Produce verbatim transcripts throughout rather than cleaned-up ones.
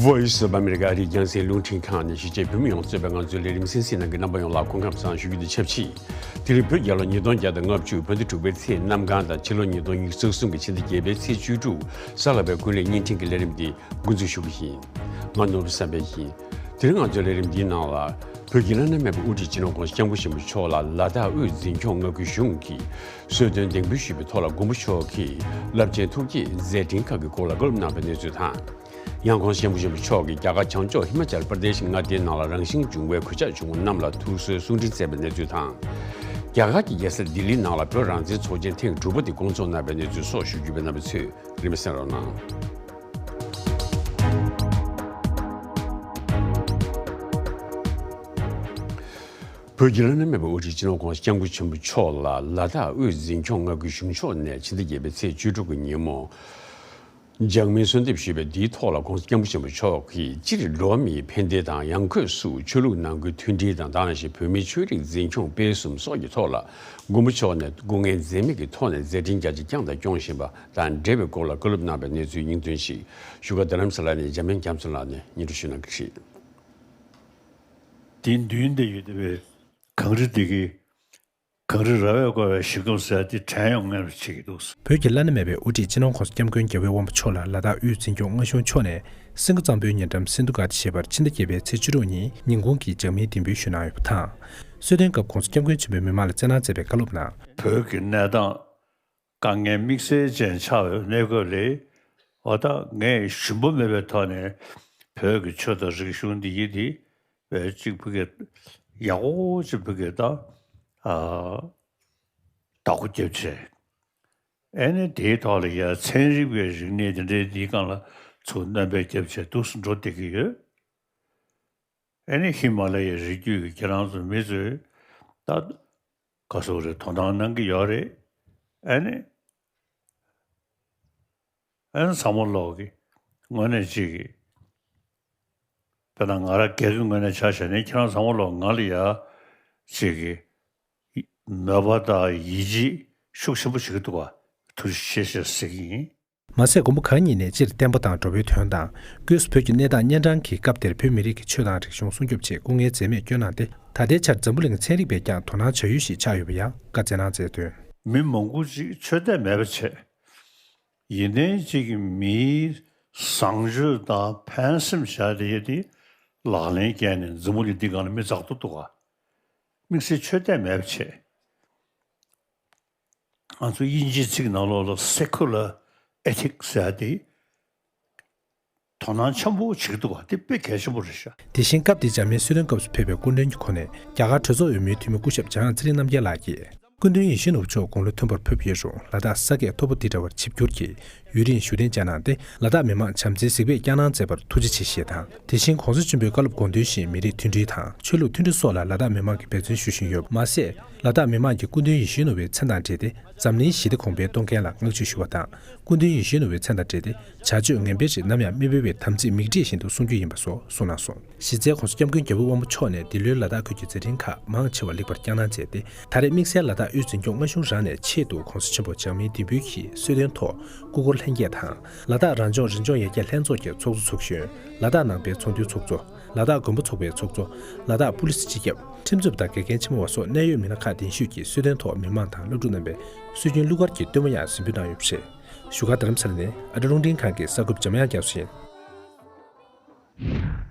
Voice of America ཨ་རིའི་རྒྱང་སྲིང་རླུང་འཕྲིན་ཁང་ནས་གཞིས་བྱེས་བོད་མི་ཡོངས་གཙོས་པའི་ང་ཚོའི་ལས་རིམ་གསན་གཟིགས་གནང་མཁན་རྣམ་པ་ཡོངས་ལ་སྐུ་ཁམས་བཟང་ཞུ་རྒྱུ་དང་ཆབས་ཅིག་དེ་རིང་བོད་རྒྱལ་ལོ་ཉིས་སྟོང་བརྒྱ་དང་ལྔ་བཅུ་བོད་ཟླ་དྲུག་པའི་ཚེས་གནམ་གང་དང་ཕྱི་ལོ་ཉིས་སྟོང་ཉི་ཤུ་རྩ་གསུམ་གྱི་ཕྱི་ཟླ་བརྒྱད་པའི་ཚེས་བཅུ་དྲུག་གཟའ་ལྷག་པའི་ཀུན་གླེང་བརྙན་འཕྲིན་གྱི་ལས་རིམ་འདི་འགོ་འཛུགས་ཞུ་གི་ཡིན། ང་ནོར་བུ་བསམ་འཕེལ་ཡིན། དེ་རིང་ང་ཚོའི་ལས་རིམ་འདིའི་ནང་ལ། བོད་ཀྱི་བླ་ན་མེད་པའི་དབུ་ཁྲིད་སྤྱི་ནོར་༸གོང་ས་༸སྐྱབས་མགོན་ཆེན་པོ་མཆོག་ལ་ལ་དྭགས་དབུས་འཛིན་སྐྱོང་མངའ་ཁུལ་གཞུང་གིས་གསོལ་སྟོན་གདན་འབུལ་ཞུས་པའི་ཐོག་ལ་མགོན་པོ་མཆོག་གིས་རླབས་ཆེན་ཐུགས་བསྐྱེད་མཛད་འཕྲིན་ཁག་གི་སྐོར་ལ་བཀའ་སློབ་གནང་བའི་གནས་ཚུལ་དང་། ཡང་༸གོང་ས་༸སྐྱབས་མགོན་ཆེན་པོ་མཆོག་གིས་རྒྱ་གར་བྱང་ཕྱོགས་ཧི་མ་ཅལ་པར་དེ་ཤི་མངའ་སྡེའི་ནང་ལ་རང་བཞིན་འབྱུང་བའི་གོད་ཆག་བྱུང་བ་རྣམས་ལ་ཐུགས་གསོའི་གསུང་འཕྲིན་བསྩལ་བའི་གནས་ཚུལ་དང་། རྒྱ་གར་གྱི་རྒྱལ་ས་ལྡི་ལིའི་ནང་ལ་བོད་རང་བཙན་ཚོགས་ཆེན་ཐེངས་དྲུག་པ་དེ་བསྐོང་ཚོགས་གནང་བའི་གནས་ཚུལ་སོགས་ཞུ་རྒྱུ་ཡོད་པས། རྣམ་པ་ཚོས་རིམ་པས་གསན་རོགས་གནང་། བོད་ཀྱི་བླ་ན་མེད་པའི་དབུ་ཁྲིད་སྤྱི་ནོར་༸གོང་ས་༸སྐྱབས་མགོན་ཆེན་པོ་མཆོག་ལ་ལ་དྭགས་དབུས་འཛིན་སྐྱོང་མངའ་ཁུལ་གཞུང་ཕྱོགས་ནས་ཕྱི་ཟླ་བརྒྱད་པའི་ཚེས་བཅུ་དྲུག་གི་ཉིན་མོ། འཇགས་མིན་གསོལ་འདེབས་ཞུས་པའི་འདིའི་ཐོག་ལ་༸གོང་ས་༸སྐྱབས་མགོན་ཆེན་པོ་མཆོག་གིས་སྤྱིར་འགྲོ་བ་མིའི་ཕན་བདེ་དང་ཡང་ཁོས་སུ་ཆོས་ལུགས་ནང་ཁུལ་མཐུན་སྒྲིལ་དང་། དེ་ནང་བཞིན་བོད་མིའི་ཆོས་རིག་འཛིན་སྐྱོང་སྤེལ་གསུམ་སོགས་ཀྱི་ཐོག་ལ་མགོན་པོ་མཆོག་ནས་སྐུ་ངལ་འཛེམས་མེད་ཀྱི་ཐོག་ནས་མཛད་འཕྲིན་རྒྱ་ཆེ་བསྐྱངས་དང་སྐྱོང་བཞིན་པ་དང་འབྲེལ་བའི་སྐོར་ལ་བཀའ་སློབ་གནང་བའི་གནས་ཚུལ་སྙིང་དོན་ཞིག་བཞུགས་སྒར་རྡ་རམ་ས་ལ་ནས་འཇམ་དབྱངས་རྒྱ་མཚོ་ལགས་ནས་སྙན་སྒྲོན་ཞུ་གནང་གི་རེད། དེ་མདུན་དེ་ཡོད་བསྡད་པའི་གངས་རི་དེ་གི་གངས་རི་ར་བས་བསྐོར་བའི་ཞིང་ཁམས་ཟེར་དེ་དྲན་ཡོང་ངེས་པ་བྱེད་ཀྱི་འདུག་བོད་ཀྱི་བླ་ན་མེད་པའི་དབུ་ཁྲིད་སྤྱི་ནོར་༸གོང་ས་༸སྐྱབས་མགོན་རྒྱལ་བའི་དབང་པོ་མཆོག་ལ་ལ་དྭགས་དབུས་འཛིན་སྐྱོང་མངའ་གཞུང་ཕྱོགས་ནས་སེང་གེ་གཙང་པོའི་ཉེ་འགྲམ་སེ་འདུ་སྒར་ཞེས་པར་ཕྱི་ཟླ་བརྒྱད་པའི་ཚེས་བཅུ་དྲུག་ཉིན་ཉིན་གུང་གི་འཇགས་མིན་གདན་འབུལ་ཞུས་གནང་ཡོད་པ་དང་། གསོལ་སྟོན་སྐབས་༸གོང་ས་༸སྐྱབས་མགོན་ཆེན་པོས་མི་མང་ལ་སྩལ་གནང་མཛད་པའི་བཀའ་སློབ་ནང་། བོད་ཀྱི་གནས་སྟངས་དཀའ་ངལ་དམིགས་བསལ་ཅན་ཆགས་པའི་གནས་སྐབས་ལ། འོ་ད་ངས་ཞུམ་པ་མེད་པའི་ཐོག་ནས་བོད་ཀྱི་ཆོས་དང་རིག་གཞུང་འདི་ཡིད་དེ། བས་གཅིག་ཕ་གི་ཡག་པོ་ཅིག་ཕ་གི་ད་ཨ་བདག་པོ་རྒྱབ་བྱས། ཨེ་ནི་དེའི་ཐོག་ལ་ཡ་ཚན་རིག་པའི་རིག་གནས་དེ་འདྲའི་འདིའི་སྒང་ལ་ཚུར་སྣོན་པ་རྒྱབ་བྱས་འདུག་སེ་འགྲོ་བསྡད་ཀྱི་ཡོད། ཨེ་ནི་ཧི་མ་ལ་ཡའི་རི་རྒྱུད་ཀྱི་ཁྱེད་རང་ཚོ་མི་ཚོས་ད་ག་སོག་རེད་དོ་སྣང་གནང་གི་ཡོད་རེད། ཨེ་ནི། ཨན་ཚང་མ་ལོག་གི་དངོས་གནས་གཅིག་གི། དཔེར་ན་ང་རང་སྒེར་གྱི་ངོས་ནས་ཆ་བཞག་ནས་ཁྱེད་རང་ཚང་མ་ལོག་ང་ལ་ཡ་གཅིག་གི་མོས་པ་དང་ཡིད་ཆེས་ཤུགས་ཆེན་པོ་བྱེད་ཀྱི་འདུག་ག་ཐུགས་རྗེ་ཆེ་ཞེས་ཟེར་གྱི་ཡིན། མ་ཟད་མགོན་པོ་གང་ཉིད་ནས་སྤྱིར་བསྟན་པ་དང་འགྲོ་བའི་དོན་དང་སྒོས་སུ་བོད་ཀྱི་གནས་སྟངས་གཉན་འཕྲང་གི་སྐབས་དེར་བོད་མི་རིགས་ཀྱི་ཆོས་དང་རིག་གཞུང་སྲུང་སྐྱོབ་ཆེད་སྐུ་ངལ་འཛེམས་མེད་བསྐྱོན་གནང་སྟེ། ད་ལྟའི་ཆར་འཛམ་བུ་གླིང་ཚན་རིག་པས་ཀྱང་དོ་སྣང་བྱ་ཡུལ་ཞིག་ཆགས་ཡོད་པ་ཡང་བཀའ་སྩལ་གནང་མཛད་དོན། མི་མང་པོ་ཅིག་ཆོས་དད་མེད་པ་བྱས། ཡིན་ནའི་གཅིག་གི་མིའི་བཟང་སྤྱོད་དང་ཕན་སེམས་བྱ་དེ་དེ་ལག་ལེན་བཀལ་ནས་འཛམ་བུ་གླིང་འདི་སྒང་ལ་མི་འཛག་ཏུ་འདུག་ག་དམིགས་བསལ་ཆོས་དད་མེད་པ་བྱས། ང་ཚོ་དབྱིན་ཇིའི་ཚིག་ནང་ལོགས་ལ་secular ethics ཟེར་ཡ་དེ་དོ་སྣང་ཆེན་པོ་བྱེད་ཀྱི་འདུག་ག་དེ་དཔེ་གལ་ཆེན་པོ་རེད་ཤག་དེ་བཞིན་སྐབས་དེའི་འཇར་མན་སྲིད་བློན་སྐབས་སུ་ཕེབས་པའི་སྐུ་མགྲོན་གྱི་ཁོངས་ནས་རྒྱ་གར་གྲོས་ཚོགས་འོས་མིའི་འཐུས་མི་སྐུ་ཞབས་འཇམ་དབྱངས་ཚེ་རིང་རྣམ་རྒྱལ་ལགས་ཀྱིས། སྐུ་མདུན་ཡིད་བཞིན་ནོར་བུ་མཆོག་དགུང་ལོ་མཐོན་པོར་ཕེབས་ཡོད་རུང་ལ་དྭགས་ས་སྐྱེས་མཐོ་པོ་འདི་འདྲ་བར་ཆིབས་བསྒྱུར་གྱིས་ཡུན་རིང་བཞུགས་གདན་འཇགས་གནང་སྟེ། ལ་དྭགས་མི་མང་བྱམས་བརྩེའི་གཟིགས་པས་བསྐྱངས་གནང་མཛད་པར་ཐུགས་རྗེ་ཆེ་ཞེས་དང་། དེ་བཞིན་༸གོང་ས་ཆེན་པོའི་བཀའ་སློབ་དགོངས་དོན་བཞིན་མི་རིགས་མཐུན་སྒྲིལ་དང་ཆོས་ལུགས་མཐུན་སྒྲིལ་སོགས་ལ་ལ་དྭགས་མི་མང་གིས་འབད་བརྩོན་ཞུ་བཞིན་ཡོད། མ་ཟད། ལ་དྭགས་མི་མང་གིས་སྐུ་མདུན་ཡིད་བཞིན་ནོར་བུའི་མཚན་དང་འབྲེལ་ཏེ་འཛམ་གླིང་ཞི་བདེ་གོང་འཕེལ་གཏོང་མཁན་ལ་བསྔགས་བརྗོད་ཞུ་བ་དང་། སྐུ་མདུན་ཡིད་བཞིན་ནོར་བུའི་མཚན་དང་འབྲེལ་ཏེ་བྱ་སྤྱོད་ངན་པའི་རིགས་ནམ་ཡང་མི་འབུལ་བའི་དམ་ཚིག་མིག་འབྲས་བཞིན་དུ་སྲུང་རྒྱུ་ཡིན་པ་སོགས་གསུངས་གནང་སོང་། གཞི་རྩའི་༸གོང་ས་༸སྐྱབས་མགོན་རྒྱལ་བའི་དབང་པོ་མཆོག་ནས་འདི་ལོའི་ལ་དྭགས་ཁུལ་གྱི་མཛད་འཕྲིན་ཁག་མང་ཆེ་བ་ལེགས་པར་བསྐྱངས་གནང་མཛད་དེ། ད་རེས་དམིགས་བསལ་ལ་དྭགས་དབུས་འཛིན་སྐྱོང་མངའ་གཞུང་རང་ནས་ཆེད་དུ་༸གོང་ས་ཆེན་པོ་འཇགས་མིན་གདན་འབུལ་གྱིས་གསོལ་སྟོན་ཐོག་སྐུ་འཁོར་ལྷན་རྒྱས་དང་། ལ་དྭགས་རང་སྐྱོང་རི་ལྗོངས་ཡར་རྒྱས་ལྷན་ཚོགས་ཀྱི་ཚོགས་གཙོ་ཚོགས་གཞོན། ལ་དྭགས་ནང་པའི་ཚོགས་འདུའི་ཚོགས་གཙོ། ལ་དྭགས་མགོན་པོ་ཚོགས་པའི་ཚོགས་གཙོ། ལ་དྭགས་པུ་ལི་སི་སྤྱི་ཁྱབ། ཁྲིམས་རྩོད་པ་དང་དགེ་རྒན་ཆེན་མོ་བ་སོགས་གནད་ཡོད་མི་སྣ་ཁག་གདན་ཞུས་ཀྱིས་གསོལ་སྟོན་ཐོག་མི་མང་དང་སློབ་ཕྲུག་རྣམ་པས་སྲོལ་རྒྱུན་གླུ་གར་གྱི་སྟོན་མོ་ཡང་གཟིགས་འབུལ་གནང་ཡོད་པ་རེད། བཞུགས་སྒར་རྡ་རམ་ས་ལ་ནས་ཨ་ཀྲ་རླུང་འཕྲིན་ཁང་གི་གསར་འགོད་པ་འཇམ་དབྱངས་རྒྱ་མཚོ་ཡིན།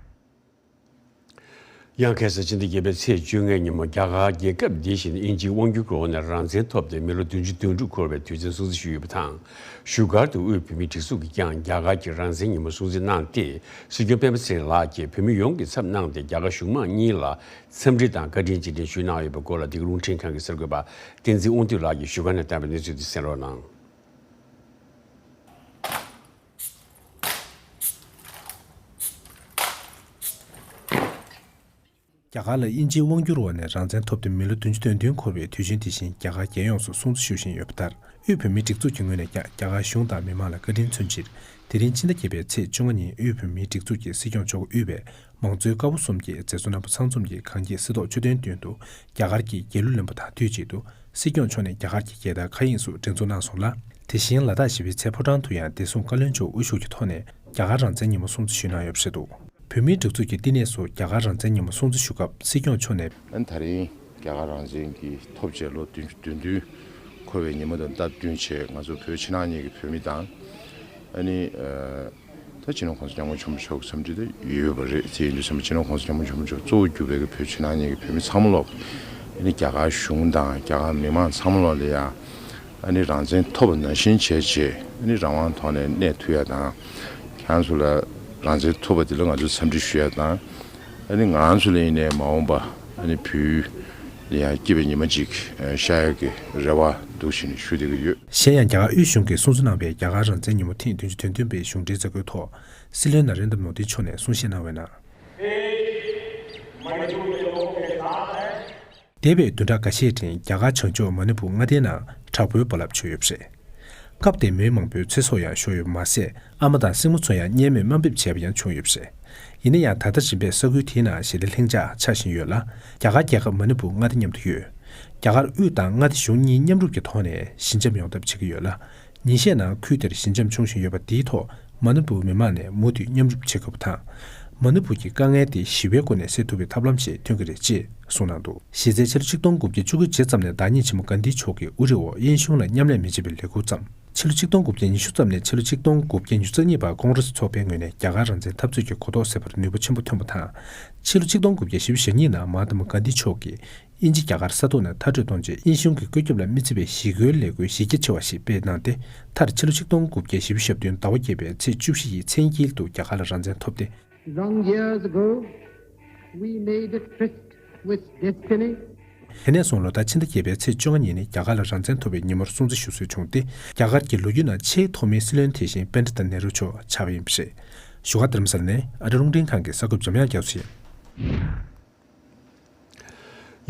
ཡང་ཁ་སང་ཕྱི་ཟླ་བརྒྱད་པའི་ཚེས་བཅོ་ལྔའི་ཉིན་མོ་རྒྱ་གར་རྒྱལ་ཁབ་འདིའི་ཞིང་དབྱིན་ཇིའི་དབང་སྒྱུར་གྱི་འོག་ནས་རང་བཙན་ཐོབ་སྟེ་མི་ལོ་བདུན་ཅུ་དོན་དྲུག་འཁོར་བའི་དུས་ཆེན་སྲུང་བརྩི་ཞུས་ཡོད་པ་དང་། བཞུགས་སྒར་དུ་དབུས་བོད་མིའི་སྒྲིག་འཛུགས་ཀྱིས་ཀྱང་རྒྱ་གར་གྱི་རང་བཙན་ཉིན་མོ་སྲུང་བརྩི་གནང་སྟེ། སྲིད་སྐྱོང་སྤེན་པ་ཚེ་རིང་ལགས་ཀྱིས་བོད་མི་ཡོངས་ཀྱི་ཚབ་གནང་སྟེ་རྒྱ་གར་གཞུང་མང་གཉིས་ལ་འཚམས་འདྲི་དང་བཀའ་དྲིན་རྗེས་དྲན་ཞུས་གནང་ཡོད་པའི་སྐོར་ལ་འདི་ག་རླུང་འཕྲིན་ཁང་གི་གསར་འགོད་པ་བསྟན་འཛིན་དབང་འདུས་ལགས་ཀྱིས་བཞུགས་སྒར་ནས་བཏང་བའི་གནས་ཚུལ་དེ་གསན་རོགས་གནང་། རྒྱ་གར་ལ་དབྱིན་ཇིའི་དབང་སྒྱུར་འོག་ནས་རང་བཙན་ཐོབ་སྟེ་མི་ལོ་བདུན་ཅུ་དོན་བདུན་འཁོར་བའི་དུས་ཆེན་དེ་བཞིན་རྒྱ་གར་རྒྱལ་ཡོངས་སུ་སྲུང་བརྩི་ཞུ་བཞིན་ཡོད་པ་ལྟར། དབུས་བོད་མིའི་སྒྲིག་འཛུགས་ཀྱི་ངོས་ནས་ཀྱང་རྒྱ་གར་གཞུང་དང་མི་མང་ལ་བཀའ་དྲིན་མཚོན་ཕྱིར། དེ་རིང་ཕྱི་ཟླ་བརྒྱད་པའི་ཚེས་བཅོ་ལྔ་ཉིན་དབུས་བོད་མིའི་སྒྲིག་འཛུགས་ཀྱི་སྲིད་སྐྱོང་མཆོག་དབུས་པའི་མང་གཙོའི་ཀ་བོ་གསུམ་གྱི་མཛད་གཙོ་རྣམ་པ་ཚང་འཛོམས་ཀྱིས་གངས་སྐྱིད་གསེར་ཏོག་མཆོད་རྟེན་མདུན་དུ་རྒྱ་གར་གྱི་རྒྱལ་གླུ་ལེན་པ་དང་དུས་གཅིག་ཏུ། སྲིད་སྐྱོང་མཆོག་ནས་རྒྱ་གར་གྱི་རྒྱལ་དར་མཁའ་དབྱིངས་སུ་སྒྲེང་འཛུགས་གནང་སོང་ལ། དེ་བཞིན་ལ་དྭགས་བཞི་པའི་མཚན་ཕོ་བྲང་དུ་ཡང་བདེ་སྲུང་བཀའ་བློན་མཆོག་དབུ་བཞུགས་ཀྱི་ཐོག་ནས་ རྒྱ་གར་རང་བཙན་ཉིན་མོ་སྲུང་བརྩི་ཞུས་གནང་ཡོད་པ་རེད་འདུག་བོད་མིའི་སྒྲིག་འཛུགས་ཀྱི་བསྟི་གནས་སུ་རྒྱ་གར་རང་བཙན་ཉིན་མོ་སྲུང་བརྩི་ཞུ་སྐབས་སྲིད་སྐྱོང་མཆོག་ནས། ཨ་ནི་ད་རིང་རྒྱ་གར་རང་བཙན་གྱི་ཐོབ་བྱས་ལོ་བདུན་ཅུ་དོན་བདུན་འཁོར་བའི་ཉིན་མོ་དང་སྟབས་བསྟུན་བྱས། ང་ཚོ་བོད་ཕྱི་ནང་གཉིས་ཀྱི་བོད་མི་དང་། ཨ་ནི་ཨ་ད་སྤྱི་ནོར་༸གོང་ས་༸སྐྱབས་མགོན་ཆེན་པོ་མཆོག་གི་འཚམས་འདྲི་དེ་ཡོད་པ་རེད། དེ་ཡིན་དུས་ཙམ་པ་སྤྱི་ནོར་༸གོང་ས་༸སྐྱབས་མགོན་ཆེན་པོ་མཆོག་གཙོ་བོ་གྱུར་པའི་གི་བོད་ཕྱི་ནང་གཉིས་ཀྱི་བོད་མི་ཚང་མ་ལོག་ཨ་ནི་རྒྱ་གར་གཞུང་དང་རྒྱ་གར་མི་མང་ཚང་མ་ལོག་ལ་ཡ། ཨ་ནི་རང་བཙན་ཐོབ་པ་ནང་བཞིན་བྱས་བྱས། ཨ་ནི་རང་དབང་ཐོག་ནས་གནས་ཐུབ་ཡ་དང་། ཁྱེད་རང་ཚོ་ལ་རང་བཙན་ཐོབ་པ་དེ་ལ་ང་ཚོས་འཚམས་འདྲི་ཞུ་ཡ་དང་། ཨ་ནི་ང་རང་ཚོ་ལ་ཡིན་ནའི་མ་འོངས་པ་ཨ་ནི་བོད་ལ་ཡང་སྐྱིད་པའི་ཉི་མ་ཅིག་ཨ་ཤར་ཡ་གི་རེ་བ་འདུག་བྱས་ནས་ཞུ་བསྡད་ཀྱི་ཡོད། གཞན་ཡང་རྒྱ་གར་དབུས་གཞུང་གིས་སྲུང་བརྩི་གནང་བའི་རྒྱ་གར་རང་བཙན་ཉིན་མོ་ཐེངས་བདུན་ཅུ་དོན་བདུན་པའི་གཞུང་འབྲེལ་མཛད་སྒོའི་ཐོག་སྲིད་བློན་ན་རེན་དྲ་མོ་དི་མཆོག་ནས་གསུང་བཤད་གནང་བའི་ནང་། འདས་པའི་བདུན་ཕྲག་འགའ་ཤས་རིང་རྒྱ་གར་བྱང་ཕྱོགས་མ་ཎི་པུར་མངའ་སྡེའི་ནང་དྲག་པོའི་རྦ་རླབས་བྱུང་ཡོད་པ་རེད། སྐབས་དེར་མི་མང་པོའི་ཚེ་སྲོག་ཡང་ཤོར་ཡོད་པ་མ་ཟད། ཨ་མ་དང་སྲིང་མོ་ཚོ་ཡང་རྙེད་མེད་དམའ་འབེབས་བྱས་པ་ཡང་བྱུང་ཡོད་པ་རེད། ཡིན་ན་ཡང་། ད་ལྟ་རིམ་པས་ས་ཁུལ་དེའི་ནང་ཞི་བདེ་ལྷིང་འཇགས་ཆགས་བཞིན་ཡོད་ལ། རྒྱ་གར་རྒྱལ་ཁབ་མ་ཎི་པུར་མངའ་སྡེ་མཉམ་དུ་ཡོད། རྒྱ་གར་དབུས་དང་མངའ་སྡེ་གཞུང་གཉིས་མཉམ་རུབ་ཀྱི་ཐོག་ནས་ཞི་འཇམ་ཡོང་ཐབས་བྱེད་ཀྱི་ཡོད་ལ། ཉིན་ཤས་ནང་ཁུལ་དེར་ཞི་འཇམ་བྱུང་བཞིན་ཡོད་པ་འདིའི་ཐོག་མ་ཎི་པུར་མི་མང་ནས་མུ་མཐུད་མཉམ་རུབ་བྱེད་དགོས་པ་དང་། མ་ཎི་པུར་གྱི་དཀའ་ངལ་དེ་ཞི་བའི་སྒོ་ནས་སེལ་ཐུབ་པའི་ཐབས་ལམ་ཞིག་ཐོན་གྱི་རེད་ཅེས་གསུངས་གནང་འདུག་གཞི་རྩའི་ཕྱི་ལོ་ཆིག་སྟོང་དགུ་བརྒྱ་བཅུ་དགུ་རྗེས་ཙམ་ནས་བདག་ཉིད་ཆེན་མོ་གྷན་དྷི་མཆོག་གིས་དབུ་ཁྲིད་འོག་དབྱིན་གཞུང་ལ་མཉམ་ལས་མི་བྱེད་པའི་ལས་འགུལ་བརྩམས། ཕྱི་ལོ་ཆིག་སྟོང་དགུ་བརྒྱ་ཉི་ཤུ་ཙམ་ནས་ཕྱི་ལོ་ཆིག་སྟོང་དགུ་བརྒྱ་ཉི་ཤུ་རྩ་གཉིས་བར་ཀོང་རེ་སི་ཚོགས་པའི་ངོས་ནས་རྒྱ་གར་རང་བཙན་འཐབ་རྩོད་ཀྱི་གོ་རྟོགས་སད་པར་ནུས་པ་ཆེན་པོ་ཐོན་པ་དང་། ཕྱི་ལོ་ཆིག་སྟོང་དགུ་བརྒྱ་བཞི་བཅུ་ཞེ་གཉིས་ནང་མ་ཧཱ་ཏ་མ་གྷན་དྷི་མཆོག་གིས་དབྱིན་ཇི་རྒྱ་གར་ས་ཐོག་ནས་མཐར་སྐྲོད་གཏོང་ཆེད་དབྱིན་གཞུང་གི་བཀོད་ཁྱབ་ལ་མི་བརྩི་བའི་ཞི་རྒོལ་ལས་འགུལ་གཞི་རྒྱ་ཆེ་བ་ཞིག་སྤེལ་གནང་སྟེ། མཐར་ཕྱི་ལོ་ཆིག་སྟོང་དགུ་བརྒྱ་བཞི་བཅུ་ཞེ་བདུན་ཟླ་བ་བརྒྱད་པའི་ཚེས་བཅུ་བཞི་ཡི་མཚན་དཀྱིལ་དུ་རྒྱ་གར་ལ་རང་བཙན་ཐོབ་སྟེ། Long years ago, we made a tryst with destiny. དེ་ནས་བཟུང་ལོ་ལྟར་ཕྱི་ཟླ་བརྒྱད་པའི་ཚེས་བཅོ་ལྔ་ཉིན་ནི་རྒྱ་གར་ལ་རང་བཙན་ཐོབ་པའི་ཉིན་མོར་སྲུང་བརྩི་ཞུ་སྲོལ་བྱུང་སྟེ། རྒྱ་གར་གྱི་ལོ་རྒྱུས་ནང་ཆེས་ཐོག་མའི་སྲིད་བློན་དེ་བཞིན་པཎྜི་ཏ་ནེ་རུ་མཆོག་ཆགས་པ་ཡིན་པ་རེད། བཞུགས་སྒར་རྡ་རམ་ས་ལ་ནས་ཨ་རི་རླུང་འཕྲིན་ཁང་གི་གསར་འགོད་པ་འཇམ་དབྱངས་རྒྱ་མཚོ་ཡིན།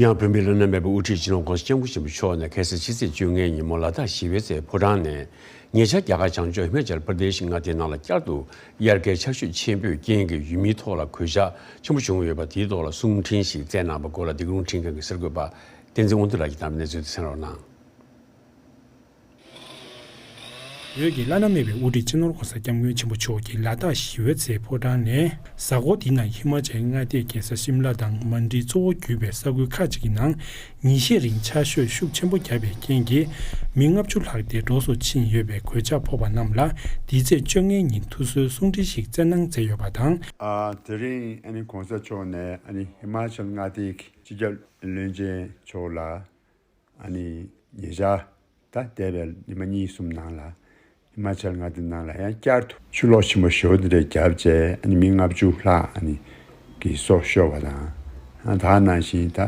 ཡང་བོད་མིའི་བླ་ན་མེད་པའི་དབུ་ཁྲིད་སྤྱི་ནོར་༸གོང་ས་༸སྐྱབས་མགོན་ཆེན་པོ་མཆོག་ནས་ཁ་སང་ཕྱི་ཚེས་བཅོ་ལྔའི་ཉིན་མོ་ལ་དྭགས་ཞི་བའི་རྩེ་ཕོ་བྲང་ནས། ཉེ་ཆར་རྒྱ་གར་བྱང་ཕྱོགས་ཧི་མ་ཅལ་པར་དེ་ཤི་མངའ་སྡེའི་ནང་ལ་བསྐྱར་དུ་དབྱར་ཁའི་ཆར་ཞོད་ཆེན་པོས་རྐྱེན་གྱིས་ཡུལ་མིའི་ཐོག་ལ་གོད་ཆག་ཆེན་པོ་བྱུང་ཡོད་པ་དེའི་ཐོག་ལ་གསུང་འཕྲིན་ཞིག་བསྩལ་གནང་བ་སྐོར་ལ། འདི་ག་རླུང་འཕྲིན་ཁང་གི་གསར་འགོད་པ་བསྟན་འཛིན་དབང་འདུས་ལགས་ཀྱིས་བཏང་བའི་གནས་ཚུལ་དེ་གསན་རོགས་གནང་། བོད་ཀྱི་བླ་ན་མེད་པའི་དབུ་ཁྲིད་སྤྱི་ནོར་༸གོང་ས་༸སྐྱབས་མགོན་ཆེན་པོ་མཆོག་གིས་ལ་དྭགས་ཞི་བའི་རྩེ་ཕོ་བྲང་ནས། གཟའ་འཁོར་འདིའི་ནང་ཧི་མ་ཅལ་མངའ་སྡེའི་རྒྱལ་ས་ཤིམ་ལ་དང་མན་ཌི་གཙོ་བོ་གྱུར་པའི་ས་ཁུལ་ཁག་ཅིག་གི་ནང་ཉིན་ཤས་རིང་ཆར་ཞོད་ཤུགས་ཆེན་པོ་བརྒྱབ་པའི་རྐྱེན་གྱིས། མི་ལྔ་བཅུ་ལྷག་འདས་གྲོངས་སུ་ཕྱིན་ཡོད་པའི་གོད་ཆག་ཕོག་པ་རྣམས་ལ་འདིའི་ཚེས་བཅོ་ལྔའི་ཉིན་ཐུགས་གསོའི་གསུང་འཕྲིན་ཞིག་བསྩལ་གནང་མཛད་ཡོད་པ་དང་། ཨ། དེ་རིང་ཨ་ནི་༸གོང་ས་མཆོག་ནས་ཨ་ནི་ཧི་མ་ཅལ་མངའ་སྡེའི་སྤྱི་ཁྱབ་བློན་ཆེན་མཆོག་ལ། ཨ་ནི་ཉེ་ཆར་ད་འདས་པའི་ཉི་མ་གཉིས་གསུམ་ནང་ལ་ཧི་མ་ཅལ་མངའ་སྡེ་ནང་ལ་ཡང་བསྐྱར་དུ་ཆུ་ལོག་ཆེན་པོ་ཞེ་པོ་དེ་འདྲ་བརྒྱབ་བྱས། ཨ་ནི་མི་ལྔ་བཅུ་ལྷག་ཨ་ནི་གི་སྲོག་ཤོར་བ་དང་། ཨ། ད་ནང་བཞིན་ད་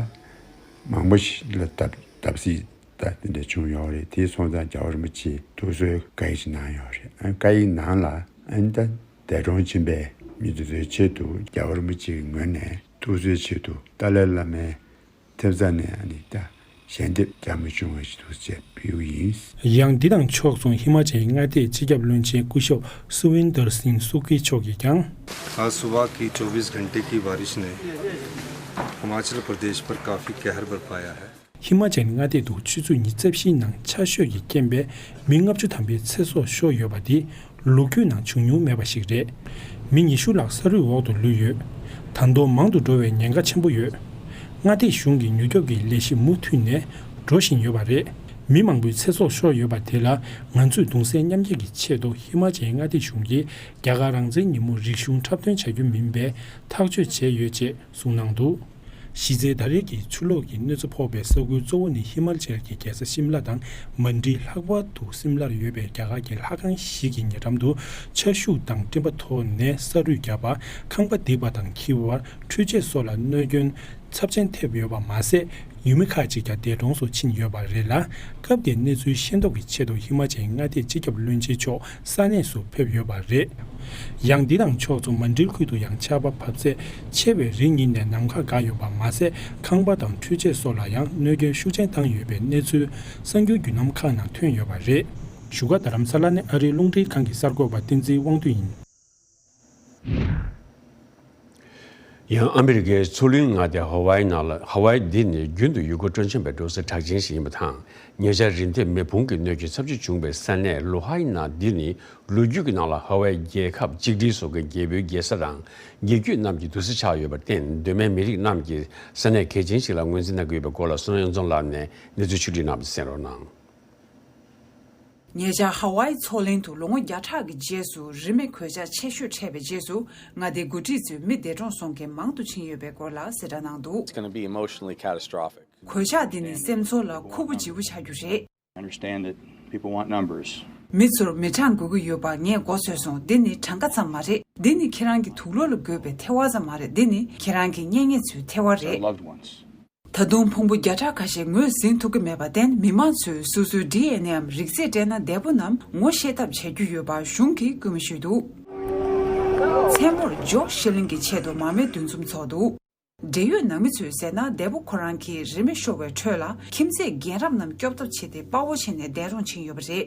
མང་པོ་ཞིག་ལ་བརྡབ་བརྡབ་གསིག་ད་དེ་འདྲ་བྱུང་ཡོད་རེད། དེ་སོང་ཙང་རྒྱལ་བ་རིན་པོ་ཆེས་ཐུགས་གསོའི་བཀའ་ཡིག་ཅིག་གནང་ཡོད་རེད། ཨ། བཀའ་ཡིག་ནང་ལ་ཨ་ནི་ད་འདས་གྲོངས་ཕྱིན་པའི་མི་དེ་ཚོའི་ཆེད་དུ་རྒྱལ་བ་རིན་པོ་ཆེའི་ངོས་ནས་ཐུགས་གསོའི་ཆེད་དུ་ཏཱ་ལའི་བླ་མའི་ཐེབས་རྩ་ནས་ཨ་ནི་ད་ཞལ་འདེབས་རྒྱ་མི་བྱུང་བ་ཞིག་འདུག་ཅེས་ཕུལ་ཡིན། ཡང་འདི་དང་ཕྱོགས་མཚུངས་ཧི་མ་ཅལ་མངའ་སྡེའི་སྤྱི་ཁྱབ་བློན་ཆེན་སྐུ་ཞབས་སུ་ཝིན་དར་སིང་སུ་ཀི་མཆོག་གིས་ཀྱང་། आज सुबह की चौबीस घंटे की बारिश ने हिमाचल प्रदेश पर काफ़ी कहर बरपाया है। ཧི་མ་ཅལ་མངའ་སྡེ་དུ་ཆུ་ཚོད་ཉི་ཤུ་རྩ་བཞིའི་ནང་ཆར་ཞོད་ཀྱི་རྐྱེན་པས་མི་ལྔ་བཅུ་ཐམ་པའི་ཚེ་སྲོག་ཤོར་ཡོད་པ་འདི། ལོ་རྒྱུས་ནང་བྱུང་མྱོང་མེད་པ་ཞིག་རེད། མི་ཉི་ཤུ་ལྷག་ས་རུད་འོག་ཏུ་ལུས་ཡོད། ད་དུང་མང་དུ་འགྲོ་བའི་ཉེན་ཁ་ཆེན་པོ་ཡོད། མངའ་སྡེ་གཞུང་གི་མྱུར་སྐྱོབ་ཀྱི་ལས་གཞི་མུ་མཐུད་ནས་འགྲོ་བཞིན་ཡོད་པ་རེད། མི་མང་པོའི་ཚེ་སྲོག་ཤོར་ཡོད་པ་དེ་ལ་ང་ཚོས་གདུང་སེམས་མཉམ་སྐྱེད་ཀྱི་ཆེད་དུ་ཧི་མ་ཅལ་མངའ་སྡེ་གཞུང་གིས་རྒྱ་གར་རང་བཙན་ཉིན་མོ་རིག་གཞུང་འཁྲབ་སྟོན་བྱ་རྒྱུ་མིན་པའི་ཐག་གཅོད་བྱས་ཡོད་ཅེས་གསུངས་གནང་འདུག་གཞི་རྩའི་ད་རེས་ཀྱི་ཆུ་ལོག་གི་གནོད་འཚེ་ཕོག་པའི་ས་ཁུལ་གཙོ་བོ་ནི་ཧི་མ་ཅལ་གྱི་རྒྱལ་ས་ཤིམ་ལ་དང་མན་ཌི། ལྷག་པར་དུ་སིམ་ལར་ཡོད་པའི་རྒྱ་གར་གྱི་ལྷ་ཁང་ཞིག་གི་ཉེ་འགྲམ་དུ་ཆར་ཤུགས་དང་སྤྲིན་པ་ཐོག་ནས་ས་རུད་བརྒྱབ་པ། ཁང་པ་རྡིབ་པ་དང་འཁྱིལ་བ། འཕྲུལ་ཆས་སོགས་ལ་གནོད་སྐྱོན་ཚབས་ཆེན་ཐེབས་ཡོད་པ་མ་ཟད། ཡུལ་མི་ཁག་ཅིག་ཀྱང་འདས་གྲོངས་སུ་ཕྱིན་ཡོད་པ་རེད་ལ། སྐབས་དེའི་གནས་ཚུལ་ཤེས་རྟོགས་ཀྱི་ཆེད་དུ་ཧི་མ་ཅལ་མངའ་སྡེའི་སྤྱི་ཁྱབ་བློན་ཆེན་མཆོག་ས་གནས་སུ་ཕེབས་ཡོད་པ་རེད། ཡང་འདི་དང་ཕྱོགས་མཚུངས་མན་ཌི་ཁུལ་དུ་ཡང་ཆར་པ་བབས་ཚད་ཆེ་བའི་རིང་ཉིན་ནས་ནམ་མཁའ་འགག་ཡོད་པ་མ་ཟད། ཁང་པ་དང་འཕྲུལ་ཆས་སོགས་ལ་ཡང་གནོད་སྐྱོན་ཤུགས་ཆེན་བཏང་ཡོད་པའི་གནས་ཚུལ་གསར་འགྱུར་བརྒྱུད་ལམ་ཁག་ནང་ཐོན་ཡོད་པ་རེད། བཞུགས་སྒར་རྡ་རམ་ས་ལ་ནས་ཨ་རིའི་རླུང་འཕྲིན་ཁང་གི་གསར་འགོད་པ་བསྟན་འཛིན་དབང་འདུས་ཡིན། ཡང་ཨ་མི་རི་ཀའི་མཚོ་གླིང་མངའ་སྡེ་ཧ་ཝཱ་ཡི་ནང་ལ། ཧ་ཝཱ་ཡི་འདི་ནི་རྒྱུན་དུ་ཡུལ་སྐོར་སྤྲོ་འཆམ་པའི་འགྲོ་ས་གྲགས་ཅན་ཞིག་ཡིན་པ་དང་། ཉེ་ཆར་རི་མཐེབ་མེ་ཕུང་གི་གནོད་སྐྱོན་ཚབས་ཆེ་བྱུང་བའི་ས་གནས་ལོ་ཧ་ཡི་ནང་འདི་ནི་ལོ་རྒྱུས་ཀྱི་ནང་ལ་ཧ་ཝཱ་ཡི་རྒྱལ་ཁབ་གཅིག་སྒྲིལ་སོགས་ཀྱི་རྒྱལ་པོའི་རྒྱལ་ས་དང་། རྒྱལ་རྒྱུད་རྣམས་ཀྱི་དུར་ས་ཆགས་ཡོད་པར་བརྟེན། གདོད་མའི་མི་རིགས་རྣམས་ཀྱིས་ས་གནས་གལ་ཆེན་ཞིག་ལ་ངོས་འཛིན་གནང་གི་ཡོད་པའི་སྐོར་ལ། བསོད་ནམས་གཡུ་ཚོམས་ལགས་ནས་གནས་ཚུལ་ཕྱོགས་སྒྲིག་གནང་བ་གསན་རོགས་གནང་། ཉེ་ཆར་ཧ་ཝཱ་ཡི་མཚོ་གླིང་དུ་ལོ་ངོ་བརྒྱ་ཕྲག་གི་རྗེས་སུ་རི་མེ་གོད་ཆག་ཆེ་ཤོས་འཕྲད་པའི་རྗེས་སུ། མངའ་སྡེའི་འགོ་ཁྲིད་ཚོས་མི་འདས་གྲོངས་སོང་མཁན་མང་དུ་ཕྱིན་ཡོད་པའི་སྐོར་ལ་གསལ་བསྒྲགས་གནང་འདུག It's gonna be emotionally catastrophic. གོད་ཆག་འདི་ནི་སེམས་ཚོར་ལ་ཁུར་པོ་ལྗིད་པོ་ཆགས་རྒྱུ་རེད། I understand that people want numbers. མི་ཚོར་མི་གྲངས་དགོས་ཀྱི་ཡོད་པ་ངས་མགོ་ཚོས་སོང་། འདི་ནི་གྲངས་ཀ་ཙམ་མ་རེད། འདི་ནི་ཁྱེད་རང་གི་དུག་ལོག་ལ་དགོས་པའི་ཐལ་བ་ཙམ་མ་རེད། འདི་ནི་ཁྱེད་རང་གི་གཉེན་ཉེ་ཚོའི་ཐལ་བ་རེད། Loved ones. ད་དུང་ཕུང་པོ་བརྒྱ་ཕྲག་ཁ་ཤས་ངོས་ཟིན་ཐུབ་ཀྱི་མེད་པར་བརྟེན། མི་མང་ཚོས་སོ་སོའི་ཌི་ཨེན་ཨེ་འམ་རིགས་རྫས་སྤྲད་ན་བདེ་པོ་རྣམས་ངོ་ཤེས་ཐབས་བྱ་རྒྱུ་ཡོད་པ་གཞུང་གིས་སྐུལ་མ་ཞུས་འདུག་མཚན་མོར་ཇོ་ཤི་ལིང་གི་ཆེད་དུ་མར་མེ་འདུ་འཛོམས་ཚོགས་འདུག་འབྲེལ་ཡོད་ནང་མི་ཚོས་ཟེར་ན། འདས་པོ་ཁོ་རང་གིས་རི་མེ་ཤོར་བའི་ཁྲོད་ལ་ཁྱིམ་མཚེས་རྒན་རབས་རྣམས་སྐྱོབ་ཐབས་བྱས་ཏེ་དཔའ་བོ་བྱས་ནས་འདས་གྲོངས་ཕྱིན་ཡོད་པ་རེད།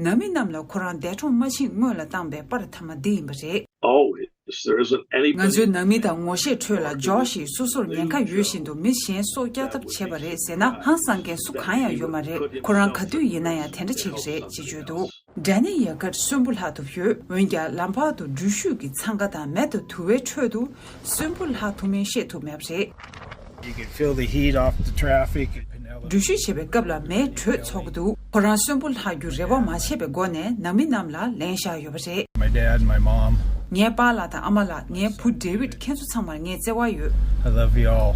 ནང་མི་རྣམས་ལ་ཁོ་རང་འདས་གྲོངས་མ་ཕྱིན་སྔོན་ལ་བཏང་པའི་པར་མཐའ་མ་འདི་ཡིན་པ་རེད། Always, there isn't anybody. ང་ཚོའི་ནང་མི་དང་ངོ་ཤེས་ཁྲོད་ལ་ཇོ་ཤི་སོ་སོར་ཉེན་ཁ་ཡོད་བཞིན་དུ་མི་གཞན་སྲོག་སྐྱབས་ཐབས་བྱས་པ་རེད་ཟེར་ན། ཧང་སང་མཁན་སུ་གང་ཡང་ཡོད་མ་རེད། ཁོ་རང་ག་དུས་ཡིན་ན་ཡང་དེ་འདྲ་བྱེད་ཀྱི་རེད་ཅེས་བརྗོད་འདུག་ཌེ་ནི་ཡལ་ཀར་གསོན་པོ་ལྷག་ཐུབ་ཡོད། འོན་ཀྱང་ལམ་བར་དུ་འགྲུལ་བཞུད་ཀྱི་འཚང་ཁ་དང་མེ་དང་དུ་བའི་ཁྲོད་དུ་གསོན་པོ་ལྷག་ཐུབ་མིན་ཤེས་ཐུབ་མེད་པ་རེད། You can feel the heat off the traffic. འགྲུལ་བཞུད་བྱེད་པའི་སྐབས་ལ་མེ་དྲོད་ཚོར་གྱི་འདུག་ཁོ་རང་གསོན་པོ་ལྷག་རྒྱུ་རེ་བ་མ་བྱས་པའི་སྒོ་ནས་ནང་མི་རྣམས་ལ་ལན་བཞག་ཡོད་པ་རེད། My dad, my mom. ངའི་པཱ་ལགས་དང་ཨ་མ་ལགས། ངའི་བུ་ཌེ་ཝིད། ཁྱེད་ཚོ་ཚང་མར་ངས་བརྩེ་བ་ཡོད། I love you all.